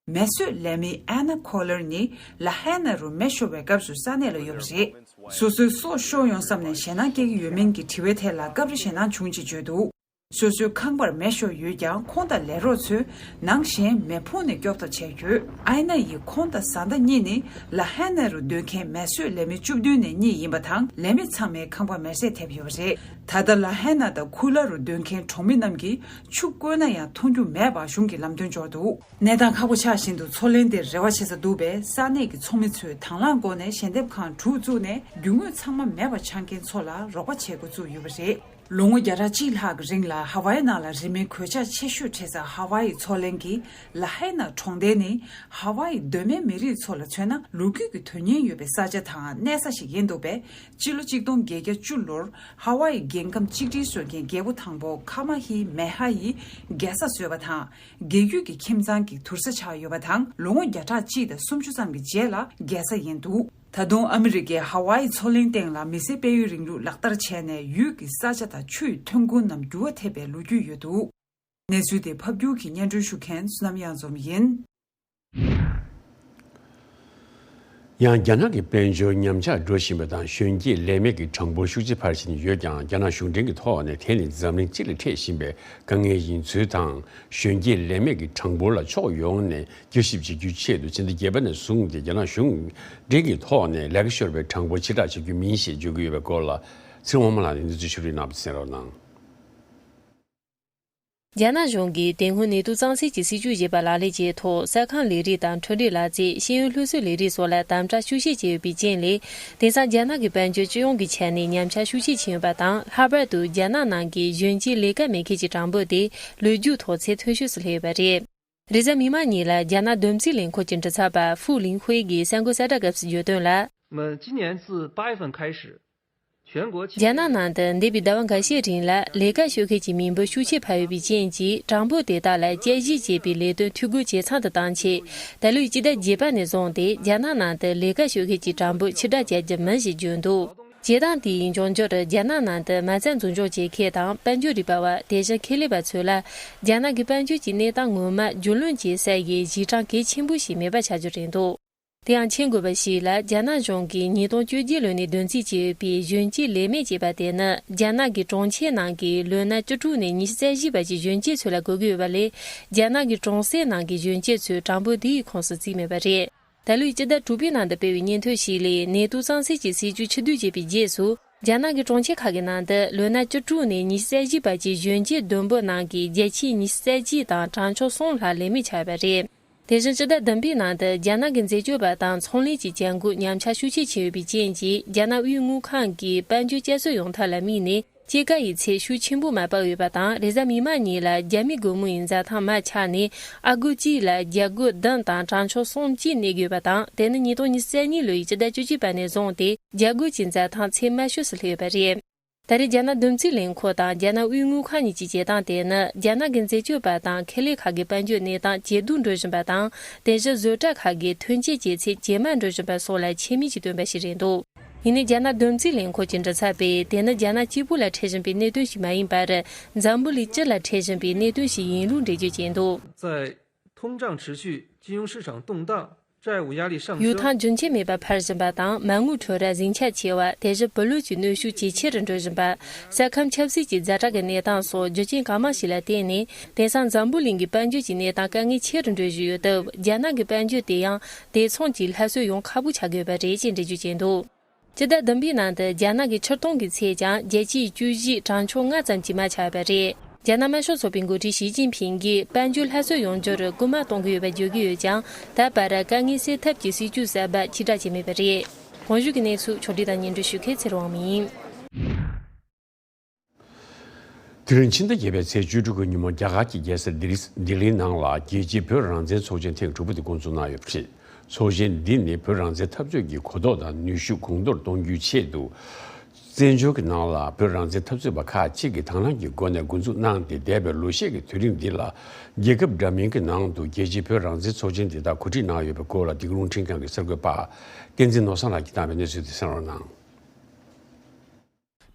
མེ་གསོད་ལས་མི་ཨེ་ན་ཁོ་ལར་ནི་ལ་ཧེ་ན་རུ་མེ་ཤོར་བའི་སྐབས་སུ་ས་གནས་ལ་ཡོད་པ་རེད། སོ་སོའི་སྲོག་ཤོར་ཡོང་བསམ་ནས་ཞེད་སྣང་སྐྱེ་གི་ཡོད་མིན་གྱི་དྲི་བའི་ཐད་ལ་སྐབས་རེ་ཞེད་སྣང་བྱུང་ཅེས་བརྗོད་འདུག་སོ་སོའི་ཁང་པར་མེ་ཤོར་ཡོད་ཀྱང་། ཁོང་དང་ལས་རོགས་ཚོས་ནང་གཞན་མེ་ཕུང་ནས་སྐྱོབ་ཐབས་བྱས་ཡོད། ཨའི་ན་ཡིས་ཁོང་དང་བཟའ་ཟླ་གཉིས་ནི་ལ་ཧེ་ན་རུ་སྡོད་མཁན་མེ་གསོད་ལས་མི་བཅུ་བདུན་ནས་གཉིས་ཡིན་པ་དང་། ལས་མི་ཚང་མའི་ཁང་པ་མེར་སྲེག་ཐེབས་ཡོད་པ་རེད། ད་ལྟ་ལ་ཧེ་ན་དང་ཁུ་ལ་རུ་སྡོད་མཁན་གྲོང་མི་རྣམས་ཀྱིས་ཆུ་བསྐོལ་ན་ཡང་འཐུང་རྒྱུ་མེད་པ་གཞུང་གིས་ལམ་སྟོན་འབྱོར་འདུག་གནས་སྟངས་ཁག་པོ་ཆགས་བཞིན་དུ་མཚོ་གླིང་དེར་རེ་བ་བྱེད་ས་འདུག་པས། ས་གནས་ཀྱི་ཚོགས་མི་ཚོས་དང་བླངས་སྒོ་ནས་ཞལ་འདེབས་ཁང་དྲུག་བཙུགས་ནས་རྒྱུ་དངོས་ཚང་མ་མེད་པ་ཆགས་མཁན་ཚོ་ལ་རོགས་པ་བྱེད་འགོ་བཙུགས་ཡོད་པ་རེད། ལོ་ངོ་བརྒྱ་ཕྲག་གཅིག་ལྷག་གི་རིང་ལ་ཧ་ཝཱ་ཡི་ནང་ལ་རི་མེ་གོད་ཆག་ཆེ་ཤོས་འཕྲད་ས་ཧ་ཝཱ་ཡི་མཚོ་གླིང་གི་ལ་ཧེ་ན་གྲོང་རྡལ་ནི་ཧ་ཝཱ་ཡི་གདོད་མའི་མི་རིགས་ཚོ་ལ་མཚོན་ན་ལོ་རྒྱུས་ཀྱི་དོན་སྙིང་ཡོད་པའི་ས་ཆ་དང་གནས་ས་ཞིག་ཡིན་འདུག་པས། སྤྱི་ལོ་གཅིག་སྟོང་བརྒྱད་བརྒྱ་བཅུ་ལོར་ཧ་ཝཱ་ཡི་རྒྱལ་ཁམས་གཅིག་སྒྲིལ་བཟོ་མཁན་རྒྱལ་པོ་དང་པོ་ཁ་མ་ཧི་མེ་ཧ་ཡིས་རྒྱལ་ས་བཟོས་པ་དང་། རྒྱལ་རྒྱུད་ཀྱི་ཁྱིམ་ཚང་གི་དུར་ས་ཆགས་ཡོད་པ་དང་། ལོ་ངོ་བརྒྱ་ཕྲག་གཅིག་དང་སུམ་ཅུ་ཙམ་གྱི་རྗེས་ལ་རྒྱལ་ས་ཡིན་འདུག་ད་དུང་ཨ་མི་རི་ཀས་ཧ་ཝཱ་ཡི་མཚོ་གླིང་སྟེང་ལ་མི་སེར་སྤེལ་ཡུལ་རིང་ལུགས་ལག་བསྟར་བྱས་ནས་ཡུལ་གྱི་ས་ཆ་དང་ཆུ་ཡི་ཐོན་ཁུངས་རྣམས་འགྱུར་བ་ཐེབས་པའི་ལོ་རྒྱུས་ཡོད་འདུག་གནས་ཚུལ་དེ་ཕབ་སྒྱུར་གྱིས་སྙན་སྒྲོན་ཞུ་མཁན་བསོད་ནམས་གཡང་འཛོམས་ཡིན། ཡང་རྒྱ་ནག་གི་དཔལ་འབྱོར་ཉམས་ཆག་འགྲོ་བཞིན་པ་དང་། གཞོན་སྐྱེས་ལས་མེད་ཀྱི་གྲངས་འབོར་ཤུགས་ཆེ་འཕར་བཞིན་ཡོད་ཀྱང་། རྒྱ་ནག་གཞུང་འབྲེལ་གྱི་ཐོག་ནས་དེ་ནི་འཛམ་གླིང་སྤྱི་ལ་འཕྲད་བཞིན་པའི་དཀའ་ངལ་ཡིན་ཚུལ་དང་། གཞོན་སྐྱེས་ལས་མེད་ཀྱི་གྲངས་འབོར་ལ་ཕྱོགས་ཡོངས་ནས་བསྐྱར་ཞིབ་བྱེད་རྒྱུའི་ཆེད་དུ། ཕྱི་ཟླ་བརྒྱད་པ་ནས་བཟུང་སྟེ་རྒྱ་ནག་གཞུང་འབྲེལ་གྱི་ཐོག་ནས་ལས་ཀ་ཤོར་བའི་གྲངས་འབོར་ཕྱིར་བསྒྲགས་བྱ་རྒྱུ་མིན་ཞེས་བརྗོད་ཀྱི་ཡོད་པའི་སྐོར་ལ། ཚེ་རིང་དབང་མོ་ལགས་ནས་གནས་ཚུལ་ཕྱོགས་སྒྲིག་གནང་བ་གསན་རོགས་གནང་། རྒྱ་ནག་གཞུང་གིས་དེ་སྔོན་ནད་དུག་གཙང་སེལ་གྱི་སྲིད་ཇུས་བརྒྱུད་པ་ལག་ལེན་བྱས་ཐོག་ས་ཁང་ལས་རིགས་དང་འཕྲུལ་རིག་ལག་རྩལ། ཤེས་ཡོན་སློབ་གསོའི་ལས་རིགས་སོགས་ལ་དམ་དྲག་ཤུགས་ཆེ་བྱས་ཡོད་པའི་རྐྱེན་ལས། དེང་སང་རྒྱ་ནག་གི་དཔལ་འབྱོར་སྤྱི་ཡོངས་ཀྱི་ཆ་ནས་ཉམས་ཆག་ཤུགས་ཆེ་ཕྱིན་ཡོད་པ་དང་། ལྷག་པར་དུ་རྒྱ་ནག་ནང་གི་གཞོན་སྐྱེས་ལས་ཀ་མེད་མཁན་གྱི་གྲངས་འབོར་དེ་ལོ་རྒྱུས་ཐོག་ཚད་མཐོ་ཤོས་སུ་སླེབས་ཡོད་པ་རེད། རེས་གཟའ་མིག་དམར་ཉིན་ལ་རྒྱ་ནག་བསྡོམས་རྩིས་ལས་ཁུངས་ཀྱི་མགྲིན་ཚབ་པ་ཧྥུ་ལིང་ཧུའེ་གིས་གསར་འགོད་གསལ་བསྒྲགས་སྐབས་སུ་བརྗོད་དོན་ལ། 我们今年自八月份开始，全国青年 རྒྱ་ནག་ནང་དུ་འདས་པའི་ཟླ་བ་འགའ་ཤས་རིང་ལ་ལས་ཀ་ཤོར་མཁན་གྱི་མི་འབོར་ཤུགས་ཆེ་འཕར་ཡོད་པའི་རྐྱེན་གྱིས། གྲངས་འབོར་དེ་དག་ལ་དཔྱད་ཞིབ་བྱེད་པའི་ལས་དོན་འཐུས་སྒོ་ཇེ་ཚང་དུ་བཏང་ཆེད། ད་ལོའི་སྤྱི་ཟླ་བརྒྱད་པ་ནས་བཟུང་སྟེ་རྒྱ་ནག་ནང་དུ་ལས་ཀ་ཤོར་མཁན་གྱི་གྲངས་འབོར་ཕྱིར་བསྒྲགས་བྱ་རྒྱུ་མིན་ཞེས་བརྗོད་འདུག་བྱེད་སྟངས་དེ་ཡིས་འབྱུང་འགྱུར་རྒྱ་ནག་ནང་དུ་མ་རྩ་འཛུགས་སྐྱོང་བྱེད་མཁན་དང་། དཔལ་འབྱོར་རིག་པ་བ། དེ་བཞིན་ཁེ་ལས་པ་ཚོ་ལ་རྒྱ་ནག་གི་དཔལ་འབྱོར་གྱི་གནས་སྟངས་ངོ་མ་རྒྱུས་ལོན་བྱེད་ས་ཡི་གཞི་གྲངས་གལ་ཆེན་པོ་ཞིག་མེད་པ་ཆགས་རྒྱུ་རེད་འདུག་དེ་ཡང་མཁྱེན་དགོས་པ་ཞིག་ལ། རྒྱ་ནག་གཞུང་གིས་ཉིས་སྟོང་བཅོ་བརྒྱད་ལོ་ནས་བསྡོམས་རྩིས་བྱས་ཡོད་པའི་གཞོན་སྐྱེས་ལས་མེད་ཅེས་པ་དེ་ནི། རྒྱ་ནག་གི་གྲོང་ཁྱེར་ནང་གི་ལོ་ན་བཅུ་དྲུག་ནས་ཉི་ཤུ་རྩ་བཞི་བར་གྱི་གཞོན་སྐྱེས་ཚོ་ལ་གོ་གི་ཡོད་པ་ལས། རྒྱ་ནག་གི་གྲོང་གསེབ་ནང་གི་གཞོན་སྐྱེས་ཚོའི་གྲངས་འབོར་དེའི་ཁོངས་སུ་བརྩིས་མེད་པ་རེད། ད་ལོའི་སྤྱི་ཟླ་དྲུག་པའི་ནང་དུ་སྤེལ་བའི་སྙན་ཐོ་ཞིག་ལས། ནད་དུག་གཙང་སེལ་གྱི་སྲིད་ཇུས་ཕྱིར་བསྡུ་བྱས་པའི་རྗེས་སུ། རྒྱ་ནག་གི་གྲོང་ཁྱེར་ཁག་གི་ནང་དུ་ལོ་ན་བཅུ་དྲུག་ནས་ཉི་ཤུ་རྩ་བཞི་བར་གྱི་གཞོན་སྐྱེས་བསྡོམས་པོ་ནང་གི་བརྒྱ་ཆ་ཉི་ཤུ་རྩ་གཅིག་དང་གྲངས་ཆུང་གསུམ་ལྷག་ལས་མེད་ཆགས་ཡོད་པ་རེད། དེ་བཞིན་སྤྱི་ཟླ་བདུན་པའི་ནང་དུ་རྒྱ་ནག་གི་འཛད་སྤྱོད་པ་དང་ཚོང་ལས་ཀྱི་བྱ་འགུལ་ཉམས་ཆག་ཤུགས་ཆེ་ཕྱིན་ཡོད་པའི་རྐྱེན་གྱིས། རྒྱ་ནག་དབུས་དངུལ་ཁང་གིས་དཔལ་འབྱོར་བསྐྱར་གསོ་ཡོང་ཐབས་ལ་དམིགས་ནས། སྐྱེས་སྐར་ཡི་ཚེས་ཤུགས་ཆེན་པོ་མ་སྤར་ཡོད་པ་དང་། རེས་གཟའ་མིག་དམར་ཉིན་ལ་རྒྱ་མི་སྒོར་མོ་ཡི་འཛའ་ཐང་མར་ཆག་ནས། ཨ་སྒོར་གཅིག་ལ་རྒྱ་སྒོར་བདུན་དང་གྲངས་ཆུང་གསུམ་གཅིག་གནས་དགོས་པ་དང་། དེ་ནི་ཉིས་སྟོང་ཉི་ཤུ་རྩ་གཉིས་ལོའི་སྤྱི་ཟླ་བཅུ་གཅིག་པ་ནས་བཟུང་སྟེ། རྒྱ་སྒོར་གྱི་འཛའ་ཐང་ཚད་དམའ་ཤོས་སུ་སླེབས་ཡོད་པ་རེད། ད་རེས་རྒྱ་ནག་བདུན་ཚིགས་ལས་ཁུངས་དང་རྒྱ་ནག་དབུས་དངུལ་ཁང་གཉིས་ཀྱི་བྱེད་སྟངས་དེ་ནི། རྒྱ་ནག་གི་འཛད་སྤྱོད་པ་དང་ཁེ་ལས་ཁག་གི་དཔལ་འབྱོར་གནས་སྟངས་ཇེ་སྡུག་འགྲོ་བཞིན་པ་དང་། དེ་བཞིན་བཟོ་གྲྭ་ཁག་གི་ཐོན་སྐྱེད་བྱེད་ཚད་ཇེ་དམའ་འགྲོ་བཞིན་པ་སོགས་ལ་ཁྱད་མིང་ཅིག་བཏོན་པ་ཞིག་རེད་འདུག་ཡིན་ནའི་རྒྱ་ནག་བདུན་ཚིགས་ལས་ཁུངས་ཀྱི་མགྲིན་ཚབ་པས། དེ་ནི་རྒྱ་ནག་གཅིག་པུ་ལ་འཕྲད་བཞིན་པའི་གནད་དོན་ཞིག་མ་ཡིན་པར། འཛམ་བུ་གླིང་སྤྱི་ལ་འཕྲད་བཞིན་པའི་གནད་དོན་ཞིག་ཡིན་ལུགས་འགྲེལ་བརྗོད་བྱས་འདུག 在通胀持续、金融市场动荡、债务压力上 གཡོལ་升， ཐབས་རྒྱུན་ཆད་མེད་པར་འཕར་བཞིན་པ་དང་། མ་དངུལ་ཁྲོམ་ར་ཟིང་ཆ་ཆེ་བ། དེ་བཞིན་བུ་ལོན་གྱི་གནོན་ཤུགས་ཇེ་ཆེ་རུ་འགྲོ་བཞིན་པ། ས་ཁམས་ཆབ་སྲིད་ཀྱི་ཛ་དྲག་གི་གནས་སྟངས་སོགས་རྒྱུ་རྐྱེན་གང་མང་ཞིག་ལ་བརྟེན་ནས། དེང་སང་འཛམ་བུ་གླིང་གི་དཔལ་འབྱོར་གྱི་གནས་སྟངས་དཀའ་ངལ་ཆེ་རུ་འགྲོ་བཞིན་ཡོད་སྟབས། རྒྱ་ནག་གི་དཔལ་འབྱོར་དེ་ཡང་དེ་མཚུངས་ཀྱི་སླར་གསོ་ཡོང་ཁག་པོ་ཆགས་ཀྱི་ཡོད་པ་རེད་ཅེས་འགྲེལ་བརྗོད་བྱས་འདུག་སྤྱི་ཟླ་བདུན་པའི་ནང་དུ་རྒྱ་ནག་གི་ཕྱིར་གཏོང་གི་ཚད་ཀྱང་བརྒྱ་ཆའི་བཅུ་བཞི་གྲངས་ཆུང་ལྔ་ཙམ་གྱིས་མ་ཆག་པ་རེད། རྒྱ་ནག་དམར་ཤོག་ཚོགས་པའི་འགོ་ཁྲིད་ཞི་ཅིན་ཕིང་གིས་དཔལ་འབྱོར་སླར་གསོ་ཡོང་རྒྱུར་སྐུལ་མ་གཏོང་གི་ཡོད་པ་བརྗོད་ཀྱི་ཡོད་ཀྱང་། ད་བར་དཀའ་ངལ་སེལ་ཐབས་ཀྱི་སྲིད་ཇུས་གསར་པ་ཕྱིར་བསྒྲགས་བྱས་མེད་པ་རེད། གོང་ཞུས་ཀྱི་གནས་ཚུལ་ཕྱོགས་སྒྲིག་དང་སྙན་སྒྲོན་ཞུ་མཁན་ཚེ་རིང་དབང་མོ་ཡིན། དེ་རིང་ཕྱི་ཟླ་བརྒྱད་པའི་ཚེས་བཅུ་དྲུག་གི་ཉིན་མོ། རྒྱ་གར་གྱི་རྒྱལ་ས་ལྡི་ལི་ལྡི་ལིའི་ནང་ལ་རྒྱལ་སྤྱིའི་བོད་རང་བཙན་ཚོགས་ཆེན་ཐེངས་དྲུག་པ་དེ་བསྐོང་ཚོགས་གནང་ཡོད་པ་རེད། ཚོགས་ཆེན་འདི་ནི་བོད་རང་བཙན་འཐབ་རྩོད་ཀྱི་གོ་རྟོགས་དང་ནུས་ཤུགས་གོང་མཐོར་གཏོང་རྒྱུའི་ཆེད་དུ། བཙན་བྱོལ་གྱི་ནང་ལ་བོད་རང་བཙན་འཐབ་རྩོད་པ་ཁག་ཅིག་གིས་དང་བླངས་ཀྱི་སྒོ་ནས་འགོ་འཛུགས་གནང་སྟེ། འདས་པའི་ལོ་ཤས་ཀྱི་དུས་རིམ་འདི་ལ། རྒྱལ་ཁབ་འདྲ་མིན་གྱི་ནང་དུ་རྒྱལ་སྤྱིའི་བོད་རང་བཙན་ཚོགས་ཆེན་དེ་དག་གོ་སྒྲིག་གནང་ཡོད་པའི་སྐོར་ལ། འདི་ག་རླུང་འཕྲིན་ཁང་གི་གསར་འགོད་པ་བསྟན་འཛིན་ནོར་བཟང་ལགས་ཀྱིས་བཏང་བའི་གནས་ཚུལ་དེ་གསན་རོགས་གནང་།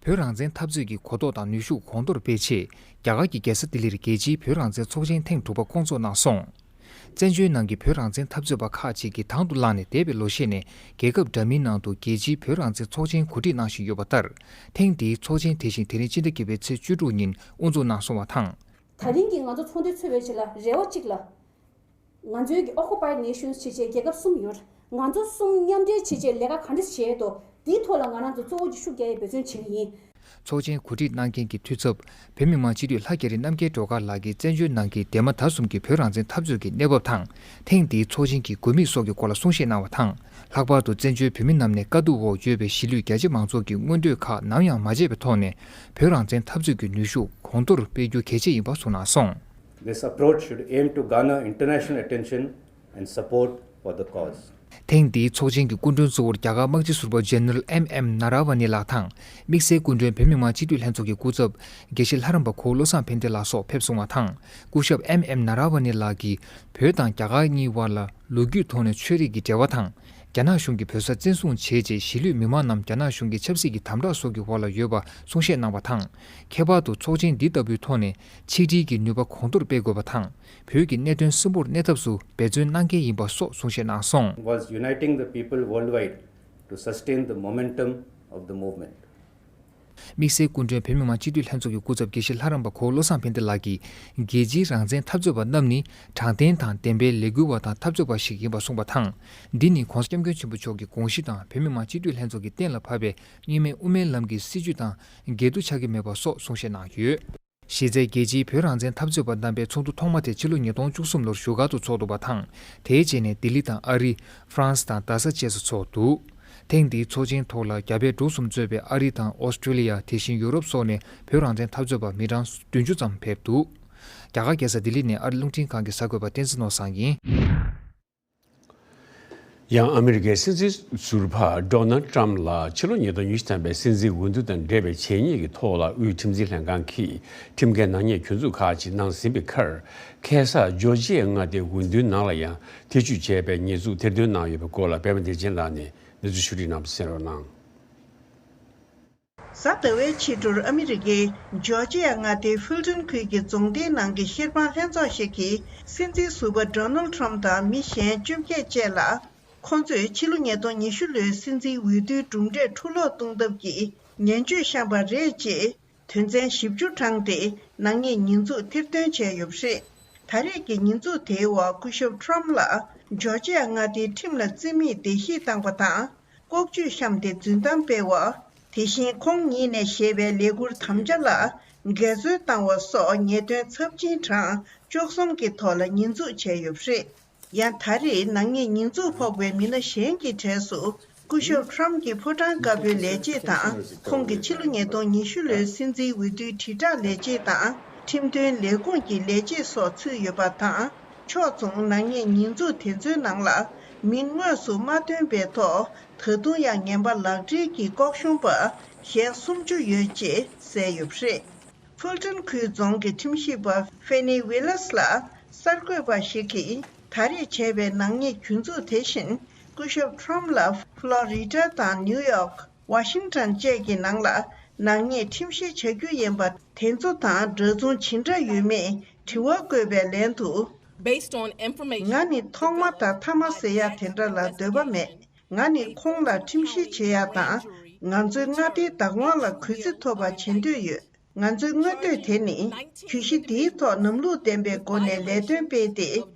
བོད་རང་བཙན་འཐབ་རྩོད་ཀྱི་གོ་རྟོགས་དང་ནུས་ཤུགས་གོང་མཐོར་སྤེལ་ཆེད། རྒྱ་གར་གྱི་རྒྱལ་ས་ལྡི་ལིར་རྒྱལ་སྤྱིའི་བོད་རང་བཙན་ཚོགས་ཆེན་ཐེངས་དྲུག་པ་བསྐོང་ཚོགས་གནང་སོང་། བཙན་བྱོལ་ནང་གི་བོད་རང་བཙན་འཐབ་རྩོད་པ་ཁག་ཅིག་གིས་དང་དུ་བླངས་ནས། འདས་པའི་ལོ་ཤས་ནས་རྒྱལ་ཁབ་འདྲ་མིན་ནང་དུ་རྒྱལ་སྤྱིའི་བོད་རང་བཙན་ཚོགས་ཆེན་གོ་སྒྲིག་གནང་བཞིན་ཡོད་པ་ལྟར། ཐེངས་འདིའི་ཚོགས་ཆེན་དེ་བཞིན་དེ་རིང་ཕྱི་ཟླ་བརྒྱད་པའི་ཚེས་བཅུ་དྲུག་ཉིན་དབུ་འཛུགས་གནང་སོང་བ་དང་། ད་རིང་གི་ང་ཚོ་ཚོགས་འདུའི་ཚོགས་པའི་ཆེད་ལ་རེ་བ་གཅིག་ལ། ང་ཚོའི་གི་Occupied Nations བྱས་བྱས་རྒྱལ་ཁབ་གསུམ་ཡོད། ང་ཚོ་གསུམ་མཉམ་འབྲེལ་བྱས་བྱས་ལས་ཀ་ག་འདྲས་བྱས་འདུག་དེའི་ཐོག་ལ་ང་རང་ཚོ་གཙོ་བོ་གཅིག་ཤུགས་རྒྱག་ཡའི་འབད་བརྩོན་བྱེད་ཀྱི་ཡིན། ཚོགས་ཆེན་གོ་སྒྲིག་གནང་མཁན་གྱི་འཐུས་ཚབ་བོད་མི་མང་སྤྱི་འཐུས་ལྷ་རྒྱ་རི་རྣམ་རྒྱལ་སྒྲོལ་དཀར་ལགས་ཀྱིས་བཙན་བྱོལ་ནང་གི་འདས་མ་ད་གསུམ་གྱི་བོད་རང་བཙན་འཐབ་རྩོད་ཀྱི་གནས་བབ་དང་། ཐེངས་འདིའི་ཚོགས་ཆེན་གྱི་དགོས་དམིགས་སོགས་ཀྱི་སྐོར་ལ་གསུང་བཤད་གནང་བ་དང་། ལྷག་པར་དུ་བཙན་བྱོལ་བོད་མི་རྣམས་ནས་དཀའ་སྡུག་འོག་ཡོད་པའི་གཞིས་ལུས་རྒྱ་ཆེ་མང་ཚོགས་ཀྱི་མངོན་འདོད་ཁག་ནམ་ཡང་མ་བརྗེད་པའི་ཐོག་ནས། བོད་རང་བཙན་འཐབ་རྩོད་ཀྱི་ནུས་ཤུགས་གོང་མཐོར་སྤེལ་རྒྱུ་གལ་ཆེ་ཡིན་པ་གསུངས་གནང་སོང་། This approach should aim to garner international attention and support for the cause. ཐེངས་འདིའི་ཚོགས་ཆེན་གྱི་སྐུ་མགྲོན་གཙོ་བོར་རྒྱ་གར་དམག་སྤྱི་ཟུར་པ་General M M Naravani ལགས་དང་། དམིགས་བསལ་སྐུ་མགྲོན་བོད་མི་མང་སྤྱི་འཐུས་ལྷན་ཚོགས་ཀྱི་སྐུ་ཚབ་དགེ་བཤེས་ལྷ་རམས་པ་གོ་བོ་བློ་བཟང་ཕན་བདེ་ལགས་སོགས་ཕེབས་སོང་བ་དང་། སྐུ་ཞབས་M M Naravani ལགས་ཀྱིས་བོད་དང་རྒྱ་གར་གཉིས་དབར་ལ་ལོ་རྒྱུས་ཐོག་ནས་ཆོས་རིག་གི་འབྲེལ་བ་དང་། རྒྱ་ནག་གཞུང་གིས་བོད་ས་བཙན་བཟུང་བྱས་རྗེས་གཞིས་ལུས་མི་མང་རྣམས་རྒྱ་ནག་གཞུང་གི་ཆབ་སྲིད་ཀྱི་དམ་དྲག་སོགས་ཀྱི་འོག་ལ་ཡོད་པ་གསུང་བཤད་གནང་བ་དང་། ཁྱད་པར་དུ་ཚོགས་ཆེན་འདི་ལྟ་བུའི་ཐོག་ནས་ཆིག་སྒྲིལ་གྱི་ནུས་པ་གོང་མཐོར་སྤེལ་དགོས་པ་དང་། བོད་ཀྱི་གནད་དོན་སིམ་པོར་གནས་ཐབས་སུ་འབད་བརྩོན་གནང་གལ་ཡིན་པ་སོགས་གསུང་བཤད་གནང་སོང་། Was uniting the people worldwide to sustain the momentum of the movement. དམིགས་བསལ་སྐུ་མགྲོན་བོད་མི་མང་སྤྱི་འཐུས་ལྷན་ཚོགས་ཀྱི་སྐུ་ཚབ་དགེ་བཤེས་ལྷ་རམས་པ་གོ་བོ་བློ་བཟང་ཕན་བདེ་ལགས་ཀྱིས། རྒྱལ་སྤྱིའི་རང་བཙན་འཐབ་རྩོད་པ་རྣམས་ནི་དྲང་བདེན་དང་ལྡན་པའི་ལས་འགུལ་བ་དང་འཐབ་རྩོད་པ་ཞིག་ཡིན་པ་གསུངས་པ་དང་། འདི་ནི་༧གོང་ས་༧སྐྱབས་མགོན་ཆེན་པོ་མཆོག་གི་དགོངས་གཞི་དང་བོད་མི་མང་སྤྱི་འཐུས་ལྷན་ཚོགས་ཀྱིས་གཏན་ལ་ཕབ་པའི་གཉིས་སྨན་དབུ་མའི་ལམ་གྱི་སྲིད་བྱུས་དང་འགལ་འདུ་ཆགས་ཀྱི་མེད་པ་སོགས་གསུང་བཤད་གནང་ཡོད། གཞི་རྩའི་རྒྱལ་སྤྱིའི་བོད་རང་བཙན་འཐབ་རྩོད་པ་རྣམ་པའི་ཚོགས་འདུ་ཐོག་མ་དེ་ཕྱི་ལོ་ཉིས་སྟོང་བཅུ་གསུམ་ལོར་བཞུགས་སྒར་དུ་ཚོགས་འདུག་པ་དང་། དེའི་རྗེས་ནས་ལྡི་ལི་དང་ཨ་རི། ཧྥ་རན་སི་དང་རྡ་ས་བཅས་སུ་ཚོགས་འདུག་ཐེངས་འདིའི་ཚོགས་ཆེན་ཐོག་ལ་རྒྱ་བལ་འབྲུག་གསུམ་གཙོས་པའི་ཨ་རི་དང་ཨོ་སི་ཀྲི་ལི་ཡ། དེ་བཞིན་ཡུ་རོབ་སོགས་ནས་བོད་རང་བཙན་འཐབ་རྩོད་པ་མི་གྲངས་བདུན་ཅུ་ཙམ་ཕེབས་འདུག་རྒྱ་གར་རྒྱལ་ས་ལྡི་ལི་ནས་ཨ་རི་རླུང་འཕྲིན་ཁང་གི་གསར་འགོད་པ་བསྟན་འཛིན་ནོར་བཟང་ཡིན། ཡང་ཨ་མི་རི་ཀའི་སྲིད་འཛིན་ཟུར་པ་Donald Trump ལ་ཕྱི་ལོ་ཉིས་སྟོང་ཉི་ཤུ་ཐམ་པའི་སྲིད་འཛིན་འོས་བསྡུ་དང་འབྲེལ་བའི་བྱས་ཉེས་ཀྱི་ཐོག་ལ་དབུས་ཁྲིམས་འཛིན་ལྷན་ཁང་གིས་ཁྲིམས་འགལ་ནག་ཉེས་གྱོད་འཛུགས་ཁག་ཅིག་གནང་ཟིན་པའི་ཁར། ཁ་སང་ཇོར་ཇི་ཡ་མངའ་སྡེའི་འོས་བསྡུའི་ནང་ལ་ཡང་ཐེ་བྱུས་བྱས་པའི་ཉེས་འཛུགས་ཐེར་འདོན་གནང་ཡོད་པའི་སྐོར་ལ་པད་མ་བདེ་ཆེན་ལགས་ནས་གནས་ཚུལ་ཞུ་སྒྲིག་གནང་བ་གསན་རོགས་གནང་། གཟའ་ཟླ་བའི་ཕྱི་དྲོར་ཨ་མི་རི་ཀའི་ཇོར་ཇི་ཡ་མངའ་སྡེའི་ཧྥིལ་ཏོན་ཁུལ་གྱི་རྫོང་སྡེའི་ནང་གི་བཤེར་དཔང་ལྷན་ཚོགས་ཤིག་གིས་སྲིད་འཛིན་ཟུར་པ་Donald Trump དང་མི་གཞན་བཅོ་བརྒྱད་བཅས་ལ། ཁོང་ཚོས་ཕྱི་ལོ་ཉིས་སྟོང་ཉི་ཤུ་ལོའི་སྲིད་འཛིན་འོས་བསྡུའི་གྲུབ་འབྲས་འཕྲུ་སློག་གཏོང་ཐབས་ཀྱི་ངན་བྱུས་བཤམས་པ་རེད་ཅེས་དོན་ཚན་བཞི་བཅུ་དྲངས་ཏེ་ནག་ཉེས་ཉེས་འཛུགས་ཐེར་འདོན་བྱས་ཡོད་པ་རེད། ད་རེས་ཀྱི་ཉེས་འཛུགས་དེའི་འོག་སྐུ་ཞབས་Trump ལ་ཇོར་ཇི་ཡ་མངའ་སྡེའི་ཁྲིམས་ལ་བརྩི་མེད་བརྡལ་བཤིག་བཏང་བ་དང་། ལྐོག་ཇུས་བཤམས་ཏེ་རྫུན་གཏམ་སྤེལ་བ། དེ་བཞིན་ཁོང་ཉིད་ནས་བཞེས་པའི་ལས་འཁུར་དམ་བཅའ་ལ་འགལ་འཛོལ་བཏང་བ་སོགས་ཉེས་དོན་ཚབས་ཆེན་གྲངས་བཅུ་གསུམ་གྱི་ཐོག་ལ་ཉེས་འཛུགས་བྱས་ཡོད་པ་རེད། ཡང་ད་རེས་ནག་ཉེས་ཉེས་འཛུགས་ཕོག་པའི་མི་སྣ་གཞན་གྱི་གྲས་སུ་ སྐུ་ཞབས་ཁྲམ་གྱི་ཕོ་བྲང་དཀར་པོའི་ལས་བྱེད་དང་། ཁོང་གི་ཕྱི་ལོ་ཉིས་སྟོང་ཉི་ཤུ་ལོའི་སྲིད་འཛིན་འོས་བསྡུའི་དྲིལ་བསྒྲགས་ལས་བྱེད་དང་། ཁྲིམས་དོན་ལས་ཁུངས་ཀྱི་ལས་བྱེད་སོགས་ཚུད་ཡོད་པ་དང་། ཕྱོགས་མཚུངས་ནག་ཉེས་ཉེས་འཛུགས་དེ་ཚོའི་ནང་ལ་མིང་དངོས་སུ་མ་བཏོན་པའི་ཐོག་ད་དུང་ཡང་ངན་པ་ལག་འབྲེལ་གྱི་ལྐོག་ཤོང་པ་གཞན་སུམ་ཅུ་ཡོད་ཅེས་གསལ་ཡོད་པ་རེད། ཧྥུལ་ཏོན་ཁུལ་རྫོང་གི་ཁྲིམས་ཞིབ་པ་ཧྥེ་ནི་ཝི་ལ་སི་ལགས་གསར་འགོད་པ་ཞིག་གིས། ད་རེས་བྱས་པའི་ནག་ཉེས་གྱོད་འཛུགས་དེ་བཞིན་སྐུ་ཞབས་ཁྲོམ་ལ་ཧྥ་ལོ་རི་ཌ་དང་ནིའུ་ཡོག་ཝ་ཤིང་ཊོན་བཅས་ཀྱི་ནང་ལ་ནག་ཉེས་ཁྲིམས་བཤེར་བྱ་རྒྱུ་ཡིན་པ་དེ་ཚོ་དང་འདྲ་མཚུངས་ཇི་འདྲ་ཡོད་མེད་དྲི་བ་བཀོད་པའི་ལན་དུ། Based on information. ང་ནི་ཐོག་མ་དང་མཐའ་མ་ཟེར་ཡ་དེ་འདྲ་ལ་འདོད་པ་མེད། ང་ནི་ཁོང་ལ་ཁྲིམས་བཤེར་བྱེད་ཡ་དང་། ང་ཚོའི་མངའ་སྡེའི་བདག་དབང་ལ་གུས་བརྩི་ཐོབ་པ་བྱེད་འདོད་ཡོད། ང་ཚོའི་མངོན་འདོད་དེ་ནི། གྱོད་གཞི་འདིའི་ཐོག་ལམ་ལུགས་ལྡན་པའི་སྒོ་ནས་ལས་དོན་སྤེལ་ཏེ།